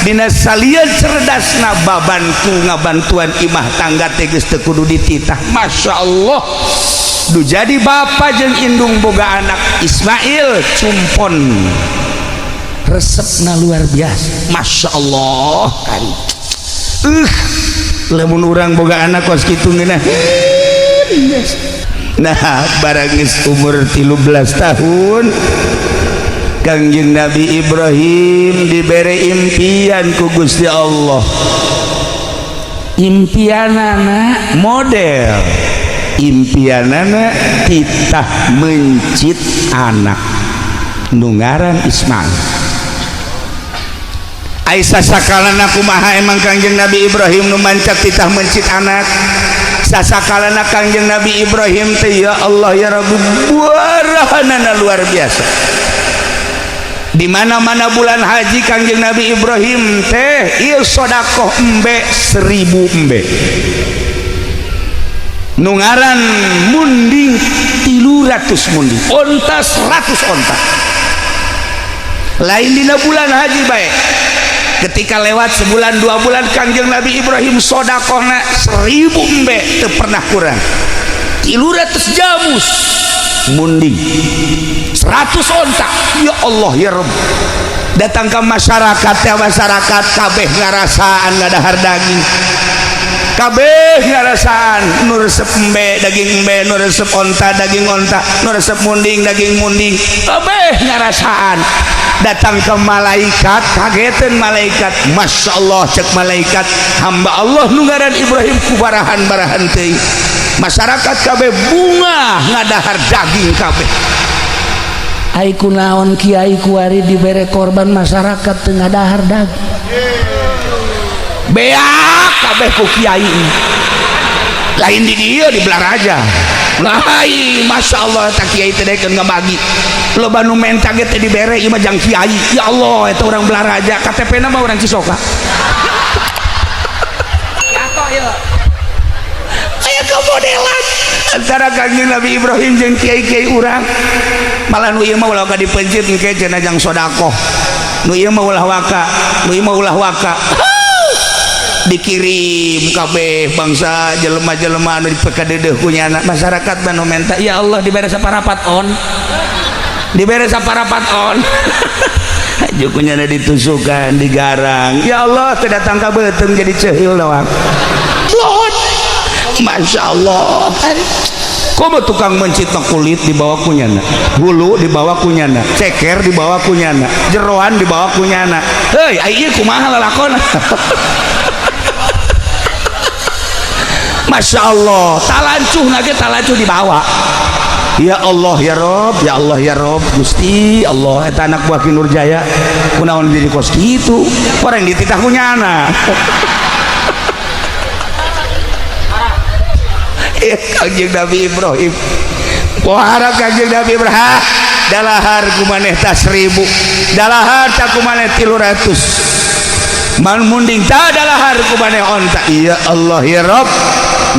dina salian cerdasna babantu ngabantuan imah tangga teh geus teu kudu dititah. Masya Allah, du jadi bapa jeung indung boga anak Ismail cumpon resepna luar biasa. Masya Allah kan, lamun urang boga anak kos kitu ngeunah. Nah, barang geus umur 13 tahun, Kangjeng Nabi Ibrahim dibere impian ku Gusti Allah. Impianana model impianana titah mencit anak nu ngaran Ismail. Aisyah sakalana kumaha emang Kangjeng Nabi Ibrahim nu mancak titah mencit anak? Sasakalana Kangjeng Nabi Ibrahim teh, ya Allah ya Rabbi, barahanana luar biasa. Di mana-mana bulan haji Kangjeng Nabi Ibrahim teh ieu sodakoh embe 1000 embe, nu ngaran munding 300 munding, onta 100 onta. Lain dina bulan haji bae, ketika lewat sebulan 2 bulan Kangjeng Nabi Ibrahim sodakohna 1000 embe teu pernah kurang, 300 jamus munding, 100 onta. Ya Allah ya Rabb, datang ke masyarakat ya, masyarakat kabeh ngarasaan ngadahar daging, kabeh ngarasaan nu resep embe daging embe, nu resep onta daging onta, nu resep munding daging munding, kabeh ngarasaan. Datang ke malaikat, kagetan malaikat. Masya Allah, cek malaikat, hamba Allah nu ngaran Ibrahim kubarahan barahan teuing, masyarakat kabeh bunga ngadahar daging kabeh. Ai kunaon kiai kuari dibere korban masyarakat teu ngadahar daging? Beak kabeh ku kiai. Lain di dieu, di Balaraja lain. Masya Allah, tak kiai teh daekeun ngabagi, loba nu menta ge teh dibere. Ieu mah jang kiai. Ya Allah, eta urang Balaraja, KTP na mah urang Cisoka. Aya kemodelan antara Kangjeng Nabi Ibrahim jeung kiai-kiai urang. Malah nu ieu mah ulah waka dipencit, engke cenah jang sodakoh. Nu ieu mah ulah waka, nu ieu mah ulah waka. Dikirim kabeh bangsa jelema-jelema anu dipekadeudeeh ku nyana. Masyarakat nu menta, ya Allah, dibere saparapat on, dibere saparapat on. Jukunya ditusukan, digarang. Ya Allah, teu datang ka beuteung jadi ceuhil doang. Masya Allah, komo tukang mencit mah kulit dibawa ku nyana, hulu dibawa ku nyana, ceker dibawa ku nyana, jeroan dibawa ku nyana. Heuy, ai ieu kumaha lalakon? Masya Allah, talancuh nage talancuh dibawa. Ya Allah ya Rob, ya Allah ya Rob, Gusti Allah, eta anak buah Ki Nurjaya kunaon jadi kos kitu? Orang dititah ku nyana. Ya, Kangjeng Nabi Ibrahim pohara. Kangjeng Nabi Ibrahim dalahar ku maneh ta 1000, dalahar ta ku maneh 300 man munding, ta dalahar ku maneh onta. Ya Allah ya Rob,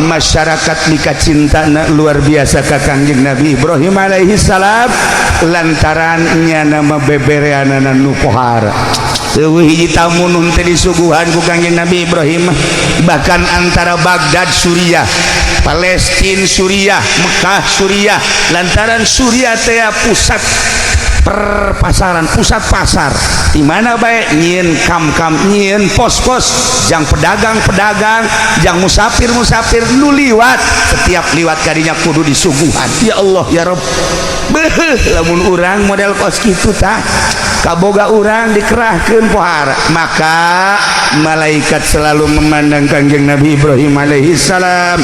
masyarakat mika cinta luar biasa ka Kangjeng Nabi Ibrahim alaihi salam lantaran nyana mah bebereanana nu pohara. Eueuh hiji tamu nu teu disuguhan ku Kangjeng Nabi Ibrahim. Bahkan antara Baghdad Suriah, Palestina Suriah, Mekah Suriah, lantaran Suriah teh pusat perpasaran, pusat pasar di mana bae nyieun kam-kam, nyieun pos-pos jang pedagang-pedagang, jang musafir-musafir nu liwat. Setiap liwat kadinya kudu disuguhan. Ya Allah ya Rabb, beuh, lamun urang model kos kitu tah kaboga urang dikerahkeun pohara. Maka malaikat selalu memandang Kangjeng Nabi Ibrahim alaihi salam.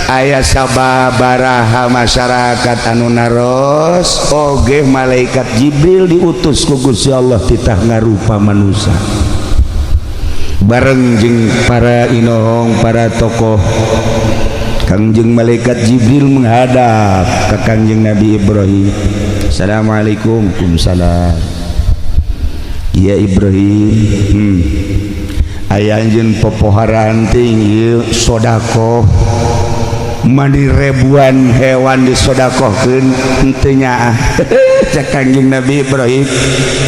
Aya sababaraha masyarakat anu naros oge, malaikat Jibril diutus ku Gusti Allah titah ngarupa manusia bareng jeung para inohong, para tokoh. Kangjeng malaikat Jibril menghadap ke Kangjeng Nabi Ibrahim. Assalamualaikum. Waalaikumsalam. Ya Ibrahim, aya anjeun popoharan ting ieu sodakoh. Mani ribuan hewan disodakohkeun henteu nyaah. Cek Kangjeng Nabi Ibrahim,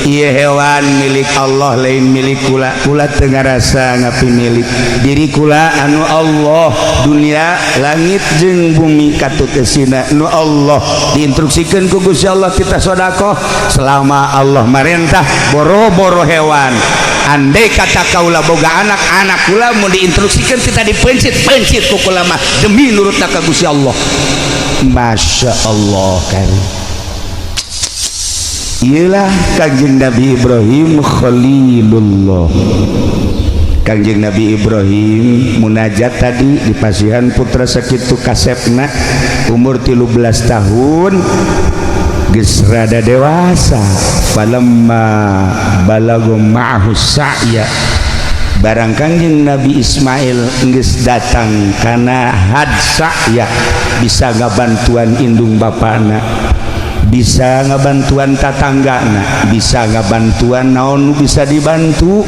ieu hewan milik Allah, lain milik kula. Kula teu ngarasa ngapi milik diri kula, anu Allah. Dunia, langit jeung bumi katut eusina nu Allah. Diinstruksikeun ku Gusti Allah kita sodakoh selama Allah marentah boro-boro hewan. Andai kata kaula boga anak, anak kula mau diinstruksikan kita dipencit, pencit ku kula mah demi nurut ka Gusti Allah. Masya Allah kan. Iyalah Kangjeng Nabi Ibrahim Khalilullah. Kangjeng Nabi Ibrahim munajat tadi di pasihan putra sakitu kasepna, umur 13 tahun geus rada dewasa. Falamma balagu ma'ahu sa'ya, barang Kangjeng Nabi Ismail geus datang kana had sa'ya, bisa ngabantuan indung bapana, bisa ngabantuan tatanggana, bisa ngabantuan naon nu bisa dibantu.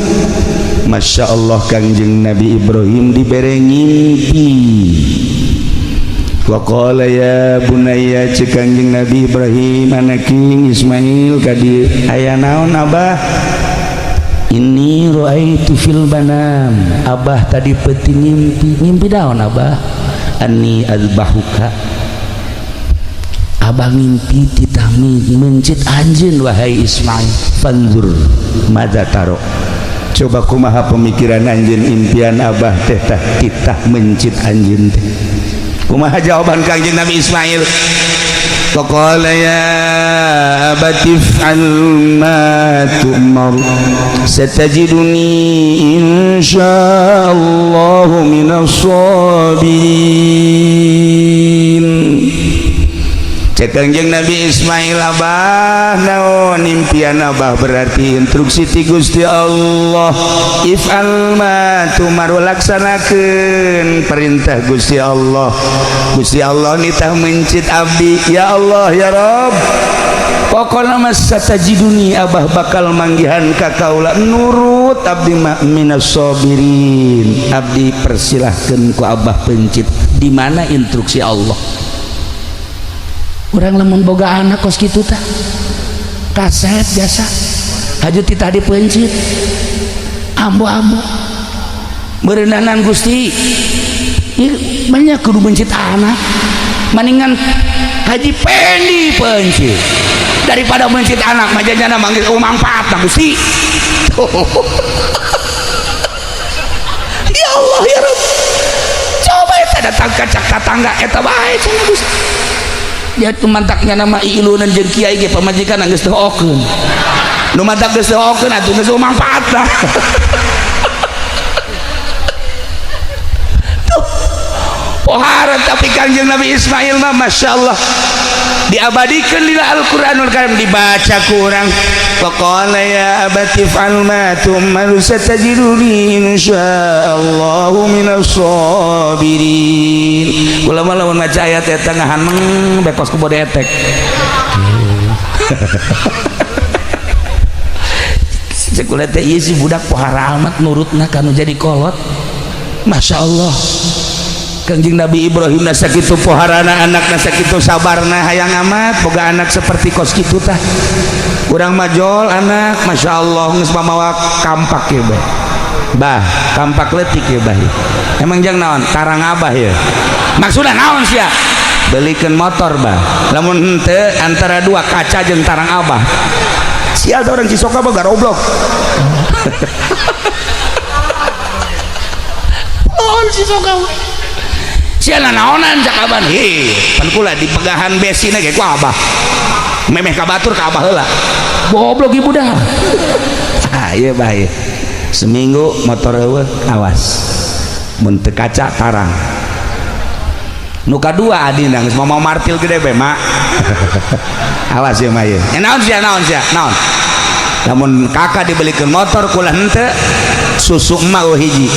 Masya Allah, Kangjeng Nabi Ibrahim dibere ngimpi. Waqala ya bunayya, cek Kangjeng Nabi Ibrahim, anaking Ismail ka dieu. Aya naon, Abah? Inni ra'aitu fil manam, Abah tadi peuting ngimpi. Ngimpi naon, Abah? Anni azbahuka, Abah ngimpi titah mencit anjeun, wahai Ismail. Fanzur madza taro, coba kumaha pemikiran anjeun, impian Abah teh tah titah mencit anjeun teh. Kumaha jawaban Kangjeng Nabi Ismail? Faqala ya abati if'al ma tu'mar satajiduni insyaallah minas sabirin. Cek Kangjeng Nabi Ismail, Abah, naon impian Abah? Berarti instruksi ti Gusti Allah. If'al ma tu'mar, laksanakeun perintah Gusti Allah. Gusti Allah nitah mencit abdi. Ya Allah, ya Rob, pokokna mah satajiduni, Abah bakal manggihan ka kaula nurut abdi mah, minas sabirin. Abdi persilahkeun ku Abah pencit. Di mana instruksi Allah? Urang lamun boga anak kos kitu tah kaset jasa haju titah dipencit, ambo-ambo meureunanan. Gusti. Ieu banyak kudu mencit anak, mendingan Haji Pendi pencit daripada mencit anak majanya manggil, oh, manfaat nah, Gusti. Ya Allah, ya Rabb, coba eta datang ka cak tatangga eta bae cenah. Gusti, ya tu mantaknya nama ilunan jeung kiai ge pamajikan geus teu okeun. Nu mantak geus teu okeun atuh geus manfaat lah. Tuh pohara. Tapi Kangjeng Nabi Ismail mah Masya Allah, diabadikan di Al-Qur'anul Karim, dibaca kurang. Faqala ya abati fa'al ma tu'mar satajiduni insyaallahu minas sabirin. Kula mah lamun maca ayat eta ngahanmeng bekos ku bode etek. Cek kula teh, ieu si budak pohara amat nurutna kanu jadi kolot. Masya Allah, Kangjeng Nabi Ibrahim na sakitu poharana anak, na sakitu sabarna. Hayang amat boga anak seperti kos kitu tah. Urang majol anak, Masya Allah, geus mamawa kampak ya bah. Bah, kampak leutik ya bah. Emang jang naon? Tarang Abah ya. Maksudna naon sia? Belikeun motor, bah. Lamun henteu antara dua, kaca jeung tarang Abah. Sial tuh orang Cisoka mah garoblok. Oh, Cisoka. Sial naonan cak aban. Hi, pan kula di pegahan besina ge ku Abah. Memeh ka batur ka Abah heula. Goblok ibu dah. Ah, iya bah ieu. Seminggu motor eueuh, awas. Mun teu kaca, tarang. Nu kadua adina geus mau martil gede be, mak. Awas ya mah ieu. Eh, naon sia, naon sia? Naon? Lamun kakak dibelikeun motor kula henteu, susu emak eueuh hiji.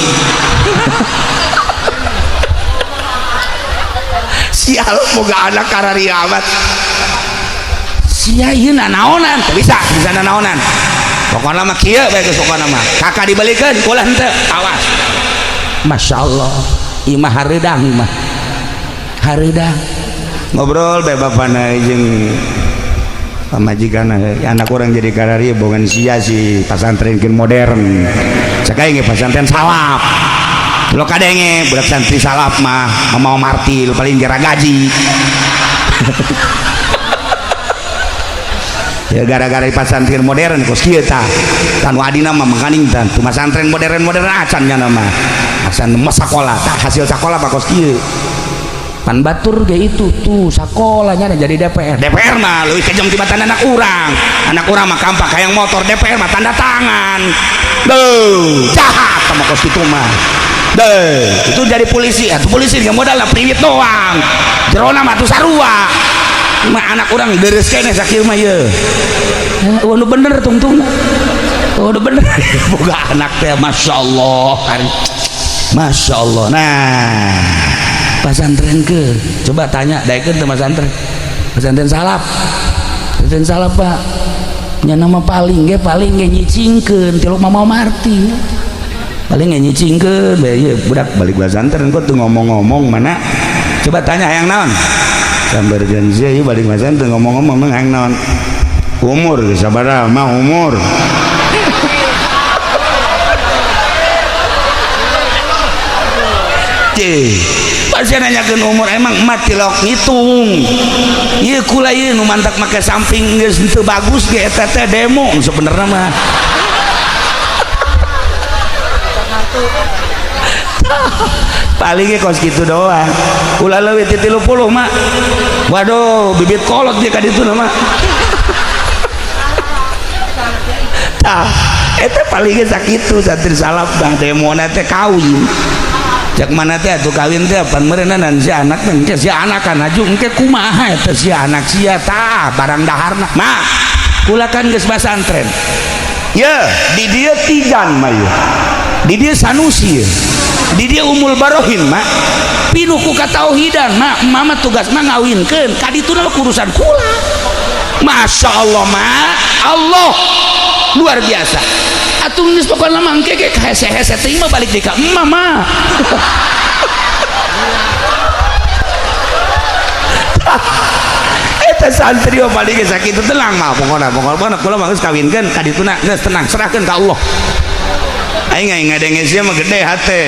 Sial boga anak kararia amat. Sia ieu nanaonan? Teu bisa, bisa nanaonan. Pokona mah kieu bae geus pokona mah. Kakak dibelikeun kula henteu, awas. Masya Allah, imah hareudang imah. Hareudang ngobrol bae bapana jeung pamajikan anak orang jadi karari bongan sia si pasantren modern cek aing ge pasantren salaf lo kadenge budak santri salaf mah mau martil paling jara gaji. Ya gara-gara pasantren modern kos kieu tah tan adina mah makaning tan tu pasantren modern-modern acan nya mah acan mah sakola tah hasil sakola mah kos kieu. Pan batur ge itu tuh sakolanya jadi DPR. DPR mah leuwih kejam tibatan anak urang. Anak urang mah kampak hayang motor, DPR mah tanda tangan. Duh, jahat sama kos kitu mah. Deh, itu jadi polisi, atuh polisi ge modal priwit doang. Jerona mah tuh sarua. Mah anak urang deres keneh sakieu mah ieu. Eueuh nu bener tungtungna. Eueuh nu bener. Boga anak teh masyaallah. Masyaallah. Nah, pasantren ke coba tanya daekeun teu pasantren. Pasantren salaf. Pasantren salaf Pak. Nya nama paling ge nyicingkeun tilok Mama Marti. Paling ge nyicingkeun bae ieu budak balik pasantren kok teu ngomong-ngomong mana. Coba tanya hayang naon? Sambar janji ieu balik pasantren ngomong-ngomong mah hayang naon? Umur geus sabaraha mah umur. Cih, pasti nanyakeun umur emang emak tilok ngitung. Ieu kula ieu nu mantak make samping geus teu bagus ge eta teh demo sebenarnya mah. Paling ge kos kitu doang. Ulah leuwih ti 30 mah. Waduh, bibit kolot dia ka ditu mah. Tah, eta paling ge sakitu santri salaf bang demona teh kawin. Cek mana teh atuh kawin teh pan meureunna si anak teh engke si anak kan aju engke kumaha eta si anak sia tah barang daharna. Mah, kula kan geus pasantren. Ye, di dieu Tijan mah ieu. Di dieu Sanusi ye. Di dieu Umul Barohin mah. Pinuh ku katauhidan mah, mama tugas mah ngawinkeun ka dituna mah urusan kula. Masya Allah mah, Allah luar biasa. Atuh geus pokona mah engke ge hese-hese teuing mah balik deui ka emak mah. Eta santri mah paling ge sakitu tenang mah pokona pokona kula mah geus kawinkeun ka dituna geus tenang serahkeun ka Allah. Aing aing ngadenge sia mah gede hate.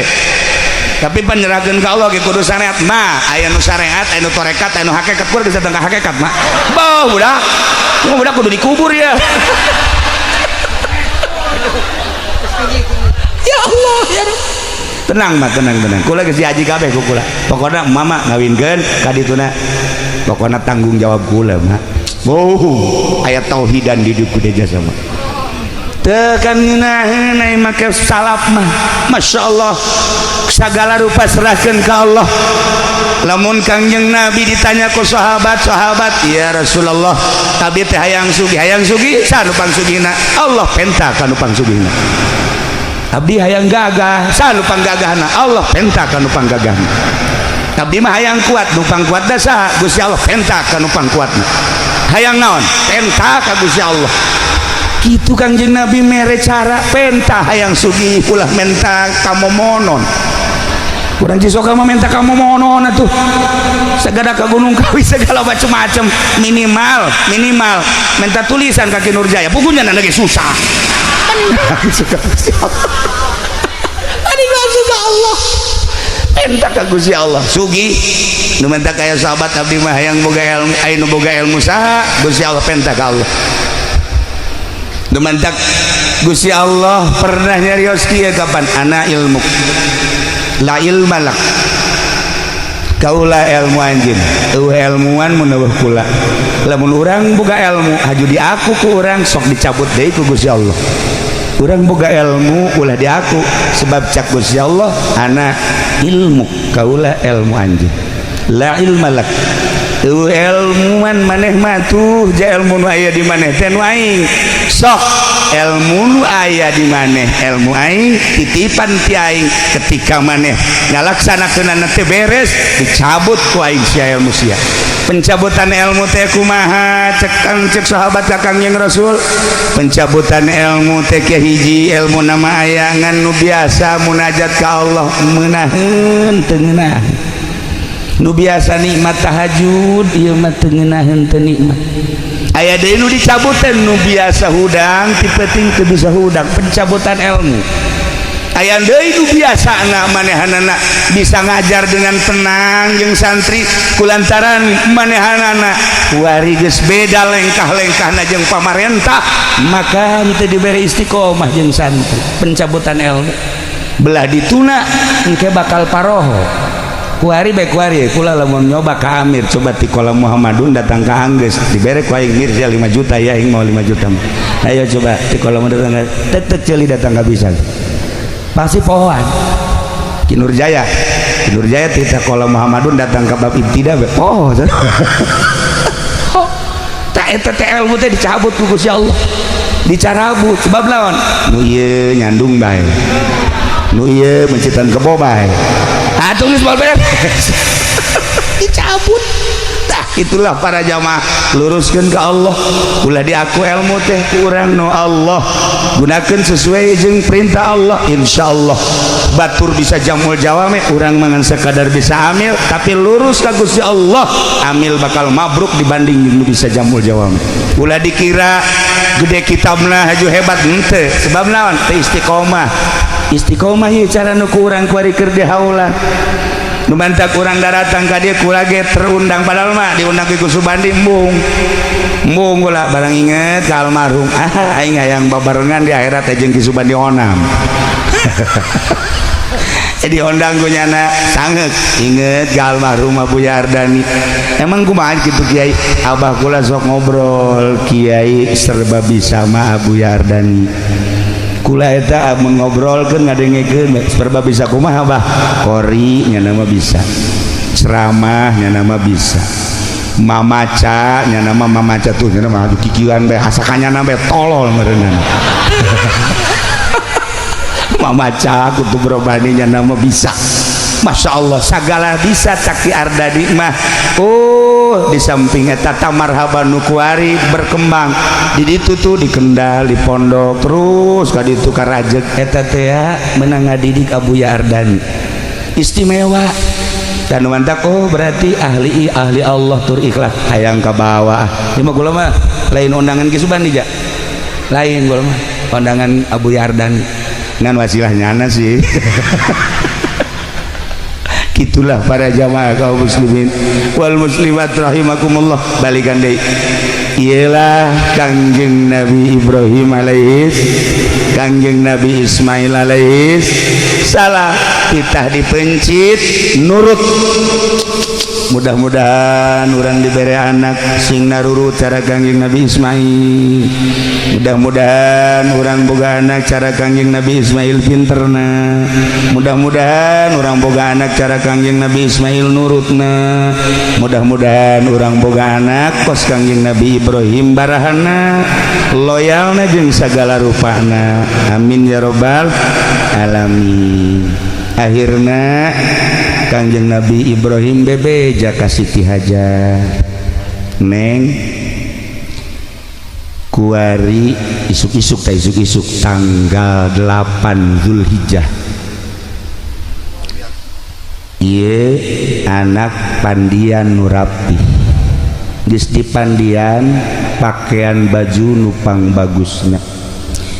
Tapi penyerahkeun ka Allah ge kudu syariat mah, aya nu syariat, aya nu tarekat, aya nu hakikat, kudu geus datang ka hakikat mah. Beuh budak. Budak kudu dikubur ya. Ya Allah ya. Tenang mah tenang tenang. Kula geus diaji kabeh ku kula. Pokona mama ngawinkeun ka dituna. Pokona tanggung jawab kula mah. Oh, aya tauhidan di dieu kudu jasa mah. Teu kan ngeunaheun ai make salaf mah. Masyaallah. Segala rupa serahkeun ka Allah. Lamun Kangjeng Nabi ditanya ku sahabat-sahabat, "Ya Rasulullah, abdi teh hayang sugih saha nu pangsugihna?" Allah penta ka nu pangsugihna. Abdi hayang gagah, saha nu panggagahna? Allah penta ka nu panggagahna. Abdi mah hayang kuat, nu pangkuatna saha? Gusti Allah penta ka nu pangkuatna. Hayang naon? Penta ka Gusti Allah. Kitu Kangjeng Nabi mere cara penta hayang sugih ulah menta kamomonon. Urang Cisoka mah menta kamomonon atuh. Segala ka Gunung Kawi segala macem-macem minimal minimal menta tulisan ka Ki Nurjaya. Pugunya lagi susah. Suka Gusti Allah. Ani suka Allah. Penta ka Gusti Allah. Sugih nu menta kaya sahabat abdi mah hayang boga ilmu, aya nu boga ilmu saha? Gusti Allah penta ka Allah. Nu mantak Gusti Allah pernah nyarios kieu kapan ana ilmu la ilma lak kaula ilmu anjeun eueuh ilmuan mun eueuh kula lamun urang boga ilmu haju diaku ku urang sok dicabut deui ku Gusti Allah. Urang boga ilmu ulah diaku sebab cak Gusti Allah ana ilmu kaula ilmu anjeun la ilma lak eueuh ilmuan maneh mah tuh ja ilmu nu aya di maneh teh nu aing sok ilmu nu aya di maneh ilmu aing titipan ti aing ketika maneh ngalaksanakeunana teh beres dicabut ku aing sia ilmu sia. Pencabutan ilmu teh kumaha cek kang cek sahabat ka Kangjeng Rasul? Pencabutan ilmu teh ke hiji ilmu nama aya ngan nu biasa munajat ka Allah meunaheun teu ngeunah. Nu biasa nikmat tahajud ieu mah teu ngeunaheun, teu nikmat. Aya deui nu dicabutan, nu biasa hudang ti peuting teu bisa hudang, pencabutan ilmu. Aya deui nu biasa anak manehanana bisa ngajar dengan tenang jeung santri, kulantaran manehanana kuari geus beda lengkah-lengkahna jeung pamarentah, maka teu dibere istiqomah jeung santri, pencabutan ilmu. Belah dituna engke bakal paroho kuari bae. Kuari kula lamun nyoba ka Amir, coba ti kolam Muhammadun datang ka Anggeus, dibere ku aing mir 5 juta ya, aing mau 5 juta. Ayo coba ti kolam datang tetep ceuli datang ka bisa pasti pohoan. Ki Nurjaya, Ki Nurjaya ti kolam Muhammadun datang ke bab ibtida be poho. Oh, tak eta teh ilmu teh dicabut ku Gusti Allah, dicarabut. Sebab lawan nu ieu nyandung bae, nu ieu mencitan kebo bae, atuh geus moal beres, dicabut. Tah, itulah para jamaah, luruskeun ke Allah. Ulah diaku ilmu teh ku urang, no Allah gunakeun sesuai jeung perintah Allah, insyaallah batur bisa jamul jawame. Urang mangan sekadar bisa amil, tapi lurus ka Gusti Allah, amil bakal mabruk dibanding jeung nu bisa jamul jawame. Ulah dikira gede kitabna haju hebat, henteu. Sebab naon? Teu istiqomah. Istiqomah ieu cara nu ku urang kuari keur dihaulan. Nu mantak urang daratang ka dieu, kula ge terundang, padahal mah diundang ku Subandi embung embung. Kula barang inget ka almarhum, ah, aing hayang babarengan di akhirat teh jeung Ki Subandi Onam. Jadi ondang ku nyana sanget inget ka almarhum Abu Yardani. Emang kumaha kitu, Kiai? Abah kula sok ngobrol, Kiai serba bisa mah Abu Yardani. Kula eta mengobrolkeun, ngadengekeun, serba bisa kumaha, Abah? Kori nya nama bisa, ceramah nya nama bisa, mamaca nya nama mamaca tuh nya nama aduh kikieuan bae, asakanya nama tolol meureunana. Mamaca kutub robani nya nama bisa. Masya Allah, segala bisa caki Ardadi mah. Oh, di samping eta marhaban nu kuari berkembang di ditu tuh, di Kendal, di pondok, terus ka ditu ka Rajeg eta teh menang ngadidik Abuya Ardani istimewa dan mantak. Oh, berarti ahli ahli Allah tur ikhlas, hayang ka bawah. Ieu mah kula mah lain undangan Ki Subandi ja, lain, kula mah undangan Abu Yardani ngan wasilah nyana sih. Itulah para jamaah kaum muslimin wal muslimat rahimakumullah. Balikan deui, ialah Kangjeng Nabi Ibrahim alaihis, Kangjeng Nabi Ismail alaihis salah, titah dipencit nurut. Mudah-mudahan orang diberi anak sing narurut cara Kangjeng Nabi Ismail. Mudah-mudahan orang boga anak cara Kangjeng Nabi Ismail pinterna. Mudah-mudahan orang boga anak cara Kangjeng Nabi Ismail nurutna. Mudah-mudahan orang boga anak kos Kangjeng Nabi Ibrahim barahana, loyalna jeung sagala rupana. Amin ya robbal alamin. Akhirna Kangjeng Nabi Ibrahim bebeja ka Siti Hajar, "Neng, kuari isuk-isuk ta, isuk-isuk tanggal 8 Zulhijjah ieu anak pandian nu rapi, geus dipandian, pakaian baju nupang bagusna,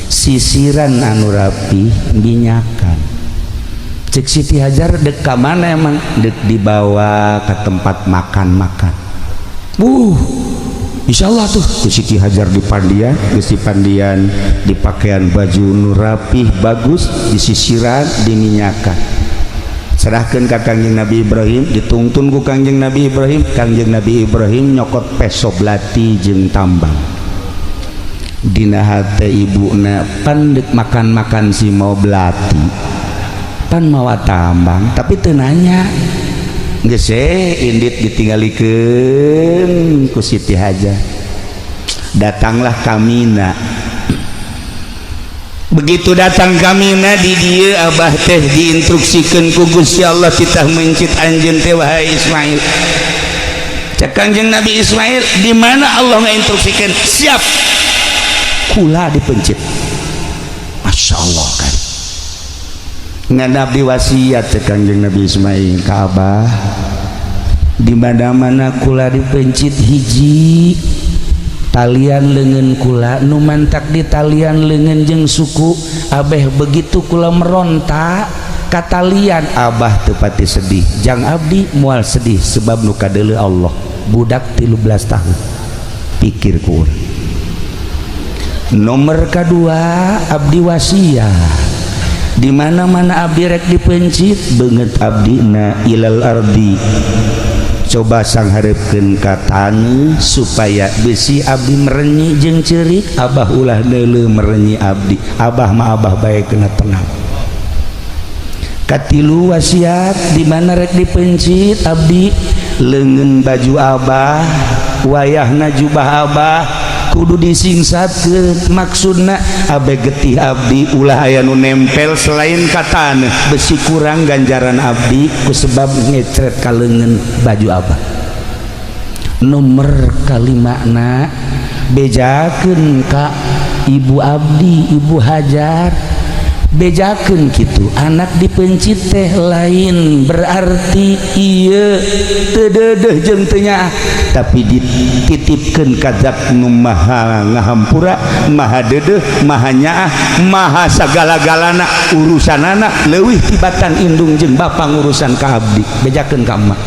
sisiran anu rapi, minyakan." Cek Siti Hajar, "Dek ka mana emang?" "Dek dibawa ke tempat makan-makan." Insya Allah tuh ku Siti Hajar di pandian, geus dipandian, di pakaian baju nu rapih bagus, disisiran, diminyakan, serahkan ke Kangjeng Nabi Ibrahim. Ditungtun ku Kangjeng Nabi Ibrahim. Kangjeng Nabi Ibrahim nyokot peso belati jeung tambang. Dina hate ibuna, "Pan dek makan-makan si mau belati, pan mawa tambang." Tapi teu nanya, geus indit ditinggalikeun ku Siti Hajar. Datanglah Kamina. Begitu datang Kamina di dieu, Abah teh diinstruksikan ku Gusti Allah, titah mencit anjeun teh, wahai Ismail. Cek Kangjeng Nabi Ismail, "Di mana Allah ngainstruksikan?" "Siap, kula dipencit." Masya Allah kan, ngan abdi wasiat, cek Kangjeng Nabi Ismail ka Abah. Di mana-mana kula dipencit, hiji talian leungeun kula nu mantak di talian leungeun jeung suku abeh. Begitu kula meronta ka talian, Abah teu pati sedih. Jang abdi moal sedih sebab nu kadeuleu Allah. Budak 13 tahun pikir ku urang. Nomor kedua, abdi wasiat, di mana-mana abdi rek dipencit, beungeut abdi na ilal ardi, coba sangharepkeun ka taneuh supaya besi abdi merenyi jeung ceurik. Abah ulah neuleuh merenyi abdi. Abah mah abah bae kena tenang. Katilu wasiat, di mana rek dipencit abdi, leungeun baju abah, wayahna jubah abah kudu disingsatkeun. Maksudna abe getih abdi ulah aya nu nempel selain ka taneuh, besi kurang ganjaran abdi ku sebab ngecret ka leungeun baju abah. Nomor kalimana, bejakeun ka ibu abdi, Ibu Hajar, bejakeun kitu: anak dipencit teh lain berarti ieu teu deudeuh jeung teu nyaah, tapi dititipkeun ka zat nu maha ngahampura, maha deudeuh, maha nyaah, maha sagala-galana. Urusanana leuwih tibatan indung jeung bapa ngurusan ka abdi. Bejakeun ka emak.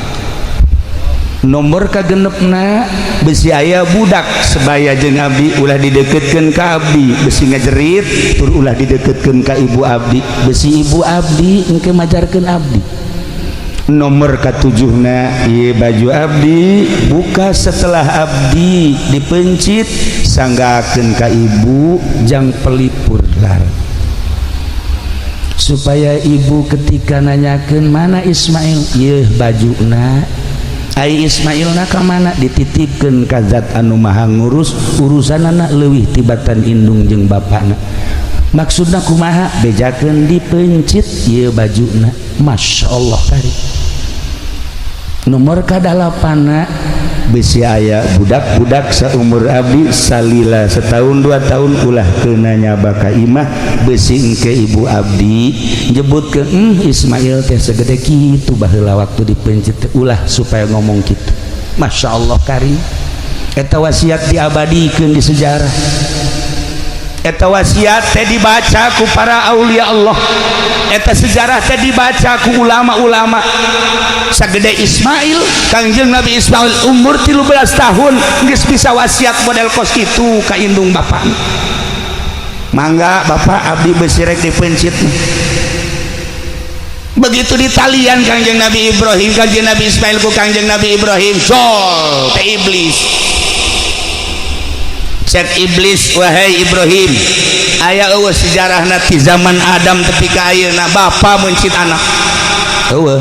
Nomor kagenepna, besi aya budak sebaya jeung abdi, ulah dideketkeun ka abdi besi ngajerit, tur ulah dideketkeun ka ibu abdi besi ibu abdi engke majarkeun abdi. Nomor katujuhna, ieu baju abdi buka setelah abdi dipencit, sanggakeun ka ibu jang pelipur lar supaya ibu ketika nanyakeun mana Ismail, ieu bajuna. Ai Ismail na ka mana? Dititipkeun ka zat anu maha ngurus urusanana leuwih tibatan indung jeung bapana. Maksudna kumaha? Bejakeun dipencit ieu bajuna. Masya Allah kari. Nomor kadalapana, besi aya budak-budak seumur abdi salila setahun 2 tahun, ulah kena nyaba ka imah, besi engke ibu abdi nyebut ke Ismail teh segede kitu baheula waktu dipencit teh, ulah supaya ngomong kitu. Masya Allah kari. Eta wasiat diabadikeun di sejarah. Eta wasiat teh dibaca ku para aulia Allah. Eta sejarah teh dibaca ku ulama-ulama. Sagede Ismail, Kangjeng Nabi Ismail umur 13 tahun geus bisa wasiat model kos kitu ka indung bapak. Mangga bapak, abdi besi rek dipencit. Begitu ditalian Kangjeng Nabi Ibrahim, Kangjeng Nabi Ismail ku Kangjeng Nabi Ibrahim, jol teh iblis. Cek iblis, "Wahai Ibrahim, aya eueuh sejarahna ti zaman Adam tepi ka ayeuna bapa mencit anak? Eueuh.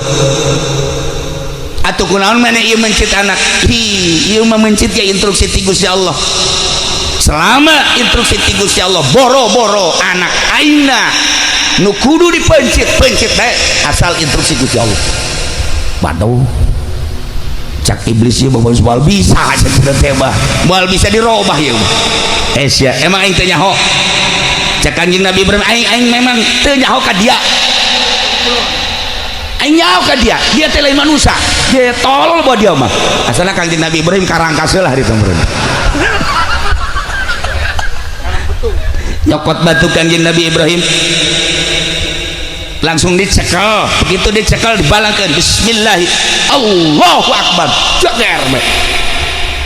Atuh kunaon maneh ieu mencit anak?" "Hi, ieu mah mencit ge instruksi ti Gusti Allah. Selama instruksi ti Gusti Allah, boro-boro anak aingna, nu kudu dipencit pencit bae, asal instruksi Gusti Allah." "Waduh," cak iblis, "ieu mah moal bisa cenah teh bah, moal bisa dirobah ieu mah." "Eh sia, emang aing teu nyaho?" Cak Kanjeng Nabi Ibrahim, "Aing aing memang teu nyaho ka dia. Aing nyaho ka dia, dia teh lain manusia, dia tolol bawa dia mah." Asalna Kanjeng Nabi Ibrahim karangkas lah di meureun. Nyokot batu Kanjeng Nabi Ibrahim langsung dicekel. Begitu dicekel, dibalangkan, bismillah, Allahu Akbar, jeger bae.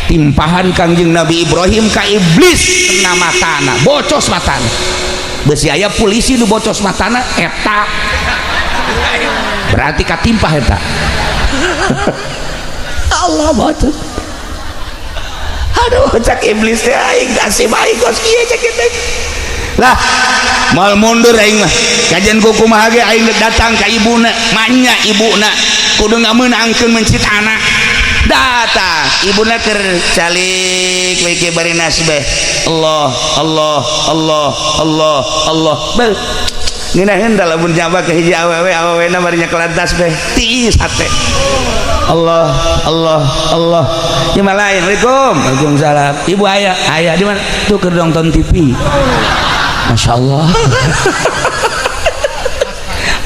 Timpahan Kangjeng Nabi Ibrahim ka iblis kena matana, bocos matana. Besi aya polisi nu bocos matana eta berarti katimpah eta. Allah, bocos. Aduh, cak iblis teh, aing kasih baik kos kieu. Cak kitu lah, moal mundur aing mah. Kajian ku kumaha ge aing datang ka ibuna. Manya ibuna kudu ngamenangkeun mencit anak. Datang, ibuna keur calik we ke bari nasbeh, Allah, Allah, Allah, Allah, Allah. Beuh, ngeunaheun da lamun nyaba ke hiji awewe, awewena bari nyekelan tasbeh tiis hate. Allah, Allah, Allah. Ieu mah lain. Assalamualaikum. Waalaikumsalam. Ibu aya? Aya. Di mana? Tuh, keur nonton TV. Masya Allah.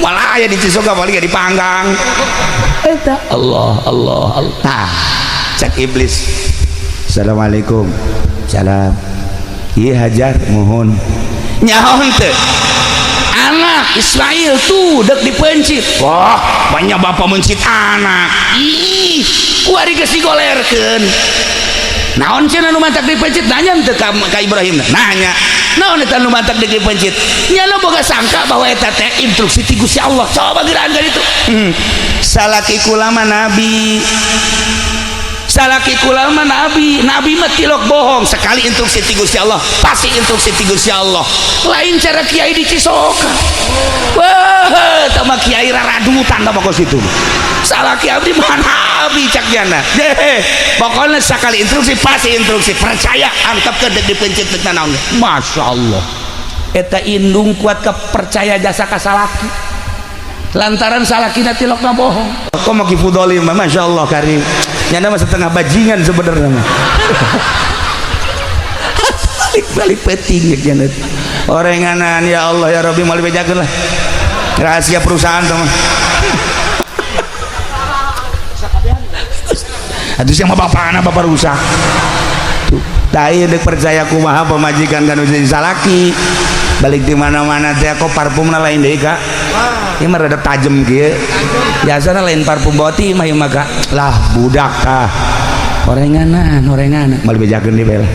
Malah aya di Cisoka paling dipanggang. Eta Allah Allah Allah. Nah, cek iblis. Assalamualaikum. Salam. Iya Hajar mohon. Nyaho teu? Anak Ismail tuh dek dipencit. Wah, banyak bapak mencit anak. Ih, kuari geus digolerkeun. Naon cenah nu mantak dipencit? Nanya teu ka Ibrahim? Nanya. Naon eta nu mantak dipencit? Nya nu boga sangka bahwa eta teh instruksi ti Gusti Allah. Coba geuraan ka ditu. Salaki kula mah nabi. Salaki kula mah nabi. Nabi mah tilok bohong. Sekali instruksi ti Gusti Allah, pasti instruksi ti Gusti Allah. Lain cara kiai di Cisoka. Wah, eta mah kiai raradutan tah kos itu. Salaki abdi mah nabi cak jana. Deh, pokoknya sekali instruksi pasti instruksi. Percaya, antep ke dek dipencit dek naon. Masya Allah. Eta indung kuat kepercaya jasa ka salaki. Lantaran salakina tilokna bohong. Kok mau kifudoli mah Masya Allah karim. Nyana mah setengah bajingan sebenarnya mah. Balik-balik peting ya jana. Orenganan ya Allah ya Rabbi mau dibejakeun lah. Rahasia perusahaan tuh mah. Aduh siapa bapakna bapak rusak. Tuh, tai dek percaya kumaha pemajikan kan jadi salaki. Balik di mana-mana teh kok parfumna lain deui Kak. Ieu mah rada tajem kieu. Biasana lain parfum boti mah ieu mah Kak. Lah budak tah. Orenganan, orenganan. Mal bejakeun di bela.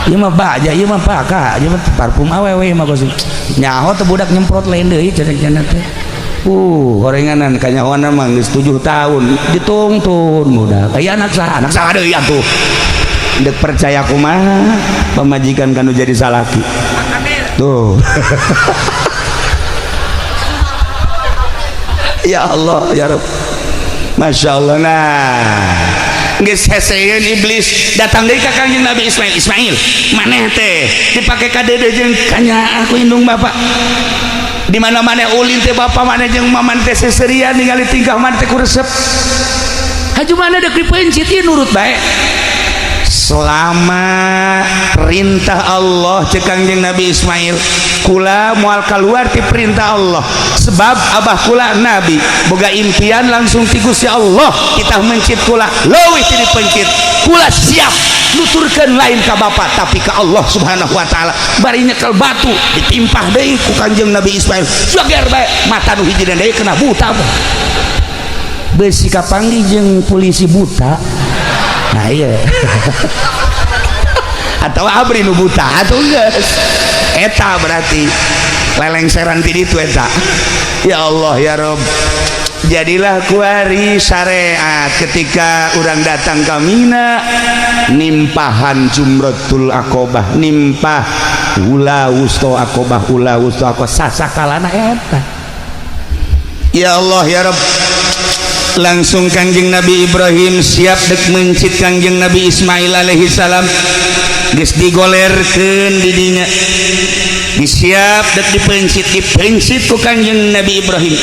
Ieu mah baja, ieu mah paka, ieu mah parfum awewe mah kos. Nyaho teh budak nyemprot lain deui cenah teh. Orenganan kanyahoana mah geus 7 tahun ditungtun budak. Aya anak saha? Anak saha deui atuh. Dek percaya kumaha pamajikan kanu jadi salaki. Tuh. Ya Allah ya Rabb. Masya Allah. Nah, geus heseun iblis datang deui ka Kangjeng Nabi Ismail. Ismail, maneh teh dipake ka deudeuh jeung kanyaah ku indung bapak. Di mana-mana ulin teh bapak maneh jeung maman teh seserian ningali tingkah maneh teh ku resep. Haju mana dek dipencit ieu nurut bae. Selama perintah Allah cek Kangjeng Nabi Ismail, kula moal keluar ti perintah Allah sebab abah kula nabi boga impian langsung ti Gusti Allah kita mencit kula leuwih ti dipencit kula siap nuturkeun lain ka bapak tapi ka Allah Subhanahu wa taala. Bari nyekel batu ditimpah deui ku Kangjeng Nabi Ismail jager bae mata nu hiji deui kena buta beusi kapanggih jeung polisi buta. Nah iya atau abri nu buta atau geus eta berarti lelengseran ti ditu eta. Ya Allah ya Rob. Jadilah kuari syariat ketika urang datang ka Mina nimpahan Jumratul Aqobah, nimpah ula wusto Aqobah, ula wusto Aqobah sasakalana eta. Ya Allah ya Rob. Langsung Kangjeng Nabi Ibrahim siap dek mencit Kangjeng Nabi Ismail alaihi salam. Geus digolerkeun di dinya. Disiap dek dipencit, dipencit ku Kangjeng Nabi Ibrahim.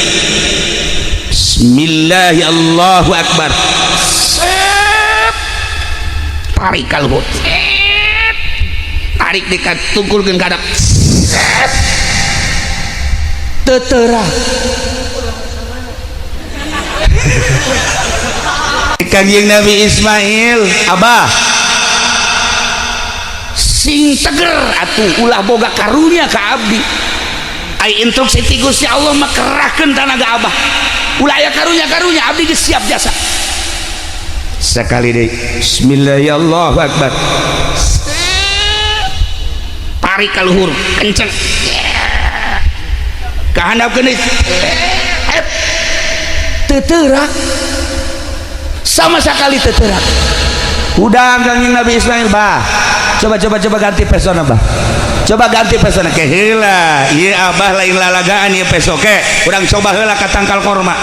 Bismillah Allahu Akbar. Set. Tarik kalhut. Set. Tarik dekat tungkulkeun kadap. Set. Teterah. Kangjeng Nabi Ismail, abah sing teger atuh ulah boga karunya ka abdi. Ai instruksi ti Gusti Allah mah kerahkeun tanaga abah. Ulah aya karunya-karunya abdi geus siap jasa. Sekali deui bismillahirrahmanirrahim Akbar. Tarik ka luhur kenceng. Ka handapkeun deui. Teterak. Sama sekali teterak. Udah Kangjeng Nabi Ismail bah. Coba coba coba ganti pesona bah. Coba ganti pesona ke heula. Ieu abah lain lalagaan ieu peso ke. Urang coba heula ka tangkal korma.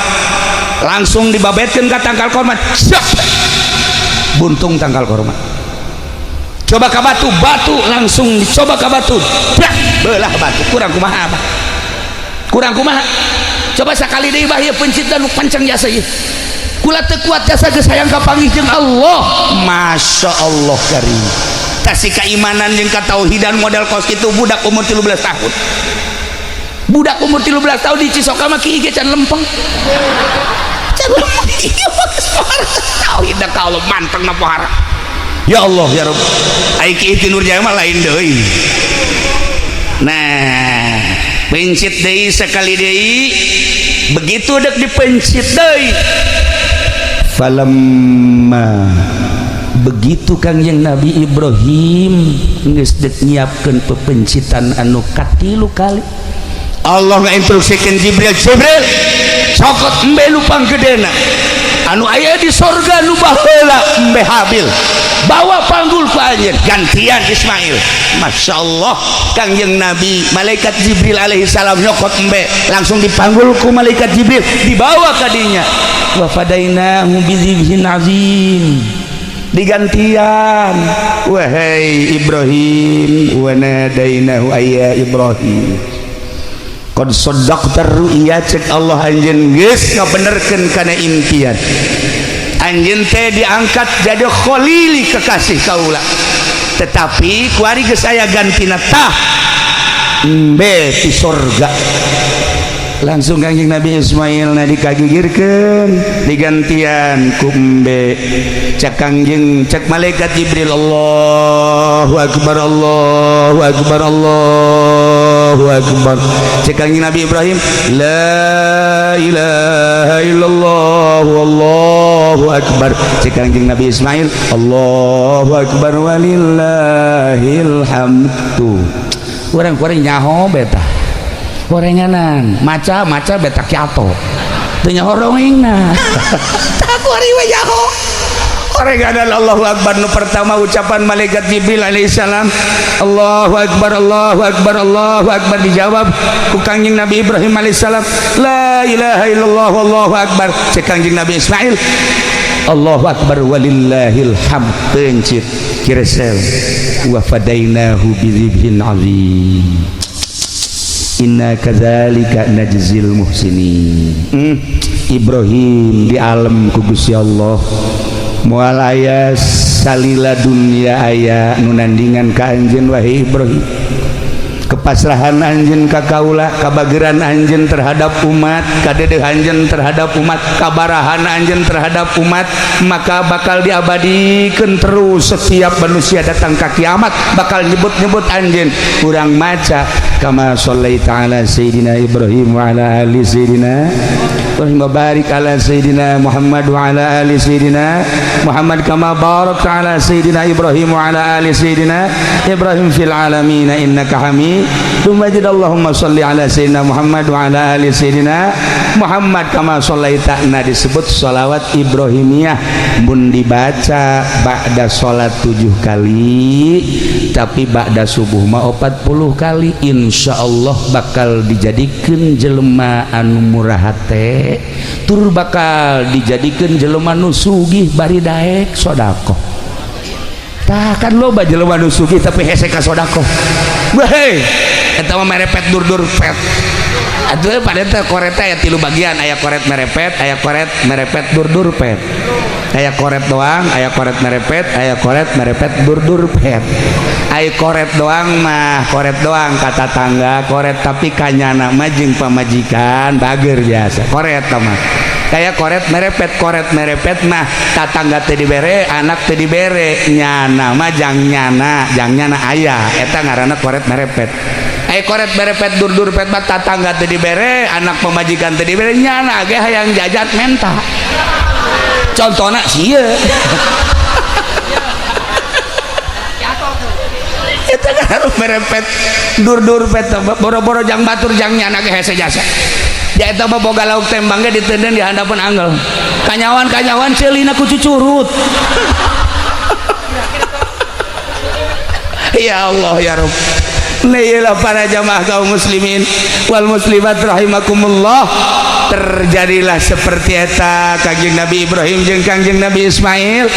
Langsung dibabetkeun ka tangkal korma. Cek. Buntung tangkal korma. Coba ka batu, batu langsung dicoba ka batu. Brak, belah batu. Kurang kumaha abah? Kurang kumaha? Coba sakali deui bah ieu pencit nu pancang jasa ieu. Kula teu kuat jasa geus hayang kapanggih jeung Allah. Masya Allah karim. Kasih keimanan jeung katauhidan model kos kitu budak umur 13 tahun. Budak umur 13 tahun di Cisoka mah kieu can lempeng. Can lempeng ieu mah geus pohara. Tauhid ka Allah manteng na pohara. Ya Allah ya Rabb. Ai Ki Ihti Nurjaya mah lain deui. Nah, pencit deui sekali deui, begitu dek dipencit deui. Falamma begitu Kangjeng Nabi Ibrahim geus dek nyiapkeun pepencitan anu katilu kali, Allah ngainstruksikeun Jibril, Jibril cokot embe nu panggedena anu aya di sorga nu baheula, embe Habil, bawa panggul ku anjeun, gantian Ismail. Masya Allah, Kangjeng Nabi, malaikat Jibril alaihi salam nyokot embe, langsung dipanggul ku malaikat Jibril, dibawa ka dinya. Wa fadainahu bidzibhin azim. Digantian, wahai Ibrahim, wa nadainahu ayya Ibrahim qad saddaqta ru'ya. Cek Allah, anjeun geus ngabenerkeun kana impian anjeun teh diangkat jadi khalili, kekasih kaula, tetapi kuari geus aya gantina, tah embe ti sorga. Langsung Kangjeng Nabi Ismail na dikagigirkeun, digantian ku embe. Cek Kangjeng, cek malaikat Jibril, Allahu akbar, Allahu akbar, Allahu akbar. Cek Kangjeng Nabi Ibrahim, la ilaha illallah, Allahu akbar. Cek Kangjeng Nabi Ismail, Allahu akbar walillahil hamdu. Urang-urang nyaho beta gorenganan, maca maca beta kiato teu nyaho rongengna. Tah, kuari we nyaho gorenganan. Allahu akbar nu pertama, ucapan malaikat Jibril alaihissalam, Allahu akbar, Allahu akbar, Allahu akbar, dijawab ku Kangjeng Nabi Ibrahim alaihissalam, la ilaha illallah, Allahu akbar. Cek Kangjeng Nabi Ismail, Allahu akbar walillahil hamd. Pencit kiresel, wa fadainahu bidzibhin azim, inna kadzalika najzil muhsinin. Ibrahim di alam ku Gusti Allah, moal aya salila dunia aya nu nandingan ka anjeun, wahai Ibrahim. Kepasrahan anjeun ka kaula, kabageran anjeun terhadap umat, kadedeh anjeun terhadap umat, kabarahan anjeun terhadap umat, maka bakal diabadikan terus. Setiap manusia datang ke kiamat bakal nyebut-nyebut anjeun. Kurang maca kama shallaita ala sayyidina Ibrahim wa ala ali sayyidina Ibrahim wa barik ala sayyidina Muhammad wa ala ali sayyidina Muhammad kama barakta ala sayyidina Ibrahim wa ala ali sayyidina Ibrahim fil alamin innaka Hamidum Majid. Allahumma shalli ala sayyidina Muhammad wa ala ali sayyidina Muhammad kama shallaita. Nah, disebut sholawat Ibrahimiyah mun dibaca ba'da salat 7 kali, tapi ba'da subuh mah 40 kali, insya Allah bakal dijadikan jelema anu murah hate, tur bakal dijadikan jelema nu sugih bari daek sodakoh. Tah, kan loba jelema nu sugih tapi hese ka sodakoh. Weh, eta mah merepet dur-dur pet. Atuh pada teh koret aya tilu bagian, aya koret merepet, aya koret merepet dur-dur pet. Aya koret doang, aya koret merepet, aya koret merepet dur-dur pet. Aya koret doang mah koret doang kata tangga koret, tapi kanyana mah jeung pamajikan bager biasa. Koret mah kayak koret merepet. Koret merepet mah tatangga teu dibere, anak teu dibere, nyana mah jang nyana, jang nyana aya, eta ngaranna koret merepet. Aya koret merepet dur-dur pet mah tatangga teu dibere, anak pamajikan teu dibere, nyana ge hayang jajan menta. Contohna sieun eta harus merepet dur-dur pet, boro-boro jang batur, jang nyana ge hese jasa. Ya, eta mah boga lauk tembang ge ditenden di handapeun anggel. Kanyawan-kanyawan ceulina ku cucurut. Ya Allah ya Rabb. Nah, para jamaah kaum muslimin wal muslimat rahimakumullah, terjadilah seperti eta Kangjeng Nabi Ibrahim jeung Kangjeng Nabi Ismail.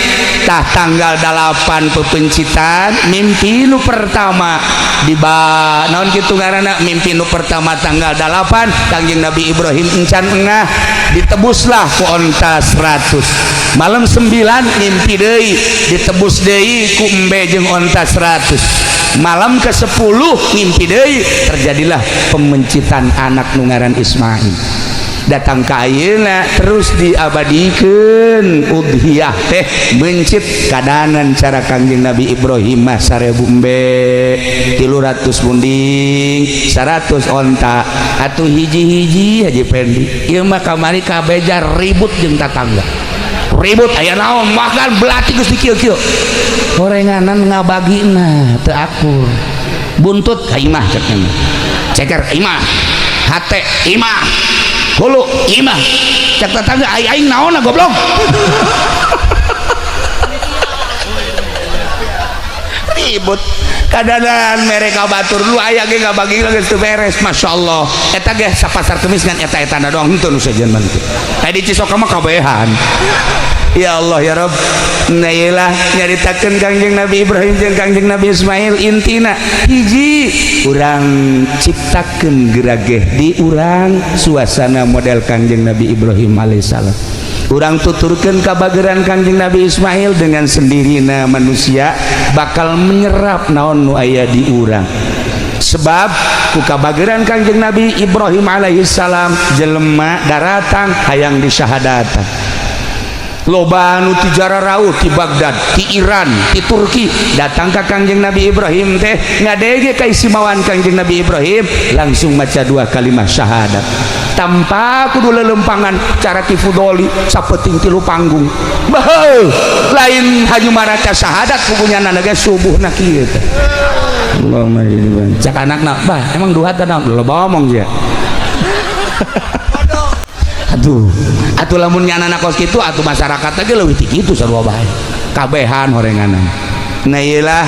Tah, tanggal 8 pepencitan mimpi nu pertama di ba naon kitu ngaranna, mimpi nu pertama tanggal 8, Kangjeng Nabi Ibrahim encan engah, ditebuslah ku onta 100. Malam 9 mimpi deui, ditebus deui ku embe jeung onta 100. Malam ke-10 ngimpi deui, terjadilah pemencitan anak nu ngaran Ismail. Datang ka ayeuna terus diabadikeun udhiyah teh mencit kadanan cara Kangjeng Nabi Ibrahim mah 1000 embe, 300 munding, 100 onta atuh hiji-hiji. Haji Pendi, ieu mah kamari kabeja ribut jeung tatangga, ribut aya naon, makan belati geus dikieu-kieu, horenganan ngabagina teu akur, buntut ka imah cek, ceker imah, hate imah, hulu imah, cek tetangga, aing aing naon goblok. Ribut kadanan mereka batur lu aya ge ngabagi geus teu beres. Masyaallah, eta ge sapasar kemis ngan eta-eta doang, henteu nu sejen mah kitu. Tadi Cisoka mah kabehan. Ya Allah ya Rabb. Nah, iyalah nyaritakeun Kangjeng Nabi Ibrahim jeung Kangjeng Nabi Ismail, intina hiji, urang ciptakeun gerageh di urang suasana model Kangjeng Nabi Ibrahim alaihissalam, urang tuturkeun kabageran Kangjeng Nabi Ismail. Dengan sendirina manusia bakal menyerap naon nu aya di urang, sebab ku kabageran Kangjeng Nabi Ibrahim alaihissalam jelema daratang hayang disyahadatan. Loba nu ti raut, ti Baghdad, ti Iran, ti Turki datang ka Kangjeng Nabi Ibrahim teh ngadege kaistimewaan Kangjeng Nabi Ibrahim, langsung maca dua kalimat syahadat tanpa kudu lelempangan cara Ki Fudoli sapeting tilu panggung. Bah, lain hanya maraca syahadat, pugunya ge subuh na kieu teh. Allahumma cak anakna, "Bah, emang duha teh naon?" Loba omong sia. Aduh atuh, lamun nyana kos kitu atuh masyarakat ge leuwih ti kitu, sarua bae, kabehan horenganan. Nah, iyalah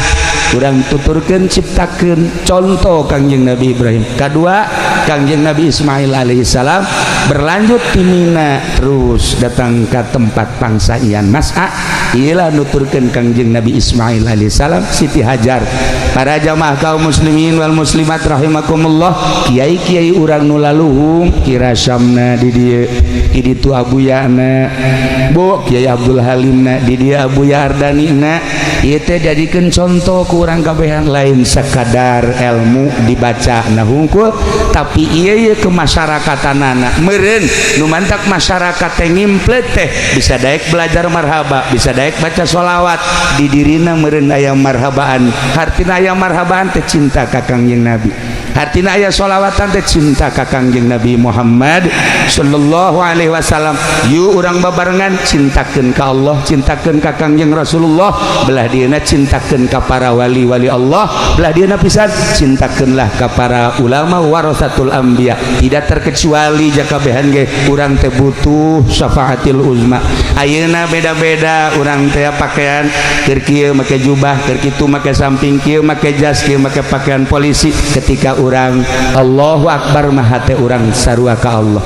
urang tuturkeun, ciptakeun contoh Kangjeng Nabi Ibrahim, kedua Kangjeng Nabi Ismail alaihissalam. Berlanjut ti Mina terus datang ke tempat pangsaian Mas'a, iyalah nuturkeun Kangjeng Nabi Ismail alaihissalam, Siti Hajar. Para jamaah kaum muslimin wal muslimat rahimakumullah, kiai-kiai urang nu laluhung, kirasamna di dieu, di ditu Abuyana, Bu Kiai Abdul Halimna di dieu, Abuya Ardani na, ieu teh jadikeun contoh ku urang kabehan. Lain sekadar ilmu dibaca nah hungkul, tapi ieu ieu kemasyarakatan meureun nu mantak masyarakat teh ngimplet teh bisa daek belajar marhaba, bisa daek baca sholawat di dirina meureun aya marhabaan. Hartina aya marhabaan teh cinta ka Kangjeng Nabi, hartina aya sholawatan teh cinta ka Kangjeng Nabi Muhammad sallallahu alaihi wasallam. Yuk, urang babarengan cintakeun ka Allah, cintakeun ka Kangjeng Rasulullah, belah dieuna cintakeun ka para wali-wali Allah, belah dieuna pisan cintakeunlah ka para ulama warasatul anbiya. Tidak terkecuali jakabehan ge urang teh butuh syafaatil uzma. Ayeuna beda-beda urang teh pakaian, keur kieu make jubah, keur kitu make samping, kieu make jas, kieu make pakaian polisi. Ketika urang Allahu Akbar mah hate urang sarua ka Allah.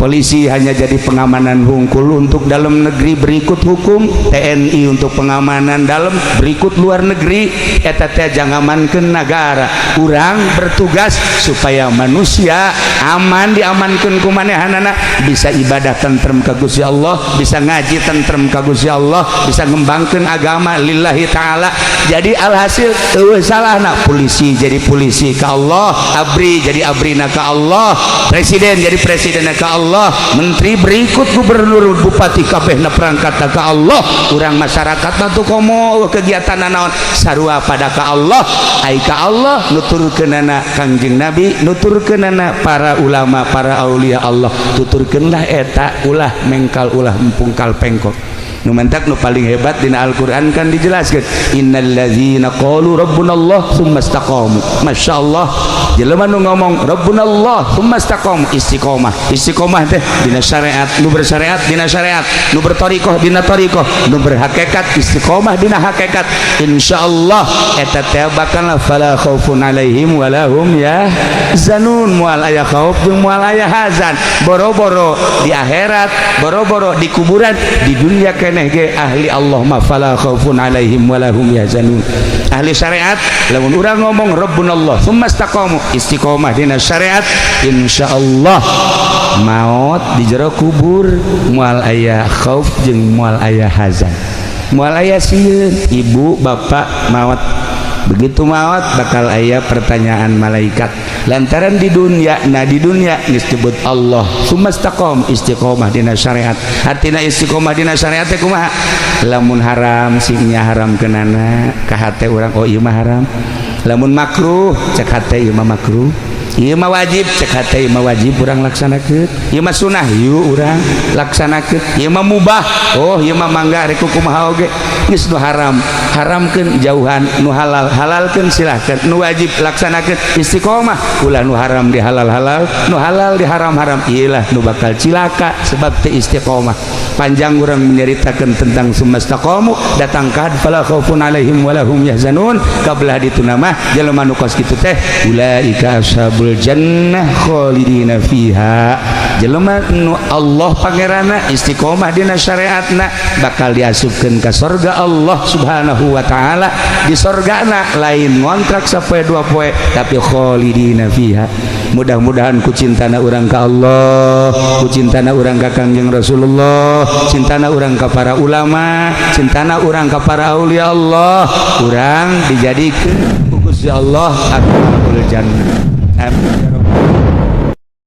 Polisi hanya jadi pengamanan hungkul untuk dalam negeri berikut hukum, TNI untuk pengamanan dalam berikut luar negeri, eta teh jangamankeun negara. Urang bertugas supaya manusia aman, diamankeun ku manehanana, bisa ibadah tentrem ka Gusti Allah, bisa ngaji tentrem ka Gusti Allah, bisa ngembangkeun agama lillahi ta'ala. Jadi alhasil eueuh salahna polisi jadi polisi ka Allah, ABRI jadi ABRI na ka Allah, presiden jadi presiden ka Allah, menteri berikut gubernur, bupati, kabehna perangkat ka Allah. Urang masyarakat mah tuh komo kegiatan naon sarua pada ka Allah. Ai ka Allah nuturkeunana Kangjeng Nabi, nuturkeunana para ulama, para aulia Allah, tuturkeunlah eta, ulah mengkal, ulah empungkal pengkok. Nu mantak nu paling hebat dina Al-Qur'an kan dijelaskan, innallazina qalu rabbunallah tsumma istaqamu. Masyaallah, jelema nu ngomong rabbunallah tsumma istaqamu, istiqomah. Istiqomah teh dina syariat, nu bersyariat dina syariat, nu berthariqah dina thariqah, nu berhakikat istiqomah dina hakikat. Insyaallah eta teh bakal fala khaufun alaihim wala hum yahzanun, moal aya khauf jeung moal aya hazan, boro-boro di akhirat, boro-boro di kuburan, di dunia keneh ge ahli Allah mah fala khaufun alaihim wala hum yahzanun. Ahli syariat, lamun urang ngomong rabbunallah tsumma istaqamu, istiqomah dina syariat, insyaallah maot di jero kubur moal aya khauf jeung moal aya hazan, moal aya sieun. Ibu bapak maot. Begitu maut bakal aya pertanyaan malaikat lantaran di dunia. Nah, di dunia disebut Allah sumastaqom, istiqomah dina syariat. Artina istiqomah dina syariat teh kumaha? Lamun haram, singnya haram kenana ka hate urang, "Oh, ieu mah haram." Lamun makruh, cek hate, "Ieu mah makruh." Ieu mah wajib, cek hate, "Ieu mah wajib, urang laksanakeun." Ieu mah sunah, yuk urang laksanakeun. Ieu mah mubah, oh, ieu mah mangga, rek kumaha oge. Geus, nu haram haramkeun, jauhan, nu halal halalkeun, silahkan, nu wajib laksanakeun. Istiqomah, ulah nu haram di halal halal, nu halal di haram haram. Iyalah nu bakal cilaka sebab teu istiqomah. Panjang urang menyeritakan tentang sumastaqamu datang ka fala khaufun alaihim walahum yahzanun. Kabelah ditu nama jelema nu kos kitu teh ulaika ashabul jannah khalidina fiha. Jelema nu Allah pangerana, istiqomah dina syariatna, bakal diasupkeun ka sorga Allah Subhanahu wa taala. Di sorgana lain ngontrak sapoe dua poe, tapi khalidina fiha. Mudah-mudahan ku cintana urang ka Allah, ku cintana urang ka Kangjeng Rasulullah, cintana urang ka para ulama, cintana urang ka para aulia Allah, urang dijadikeun ku Gusti Allah ashabul jannah. Amin ya rabbal.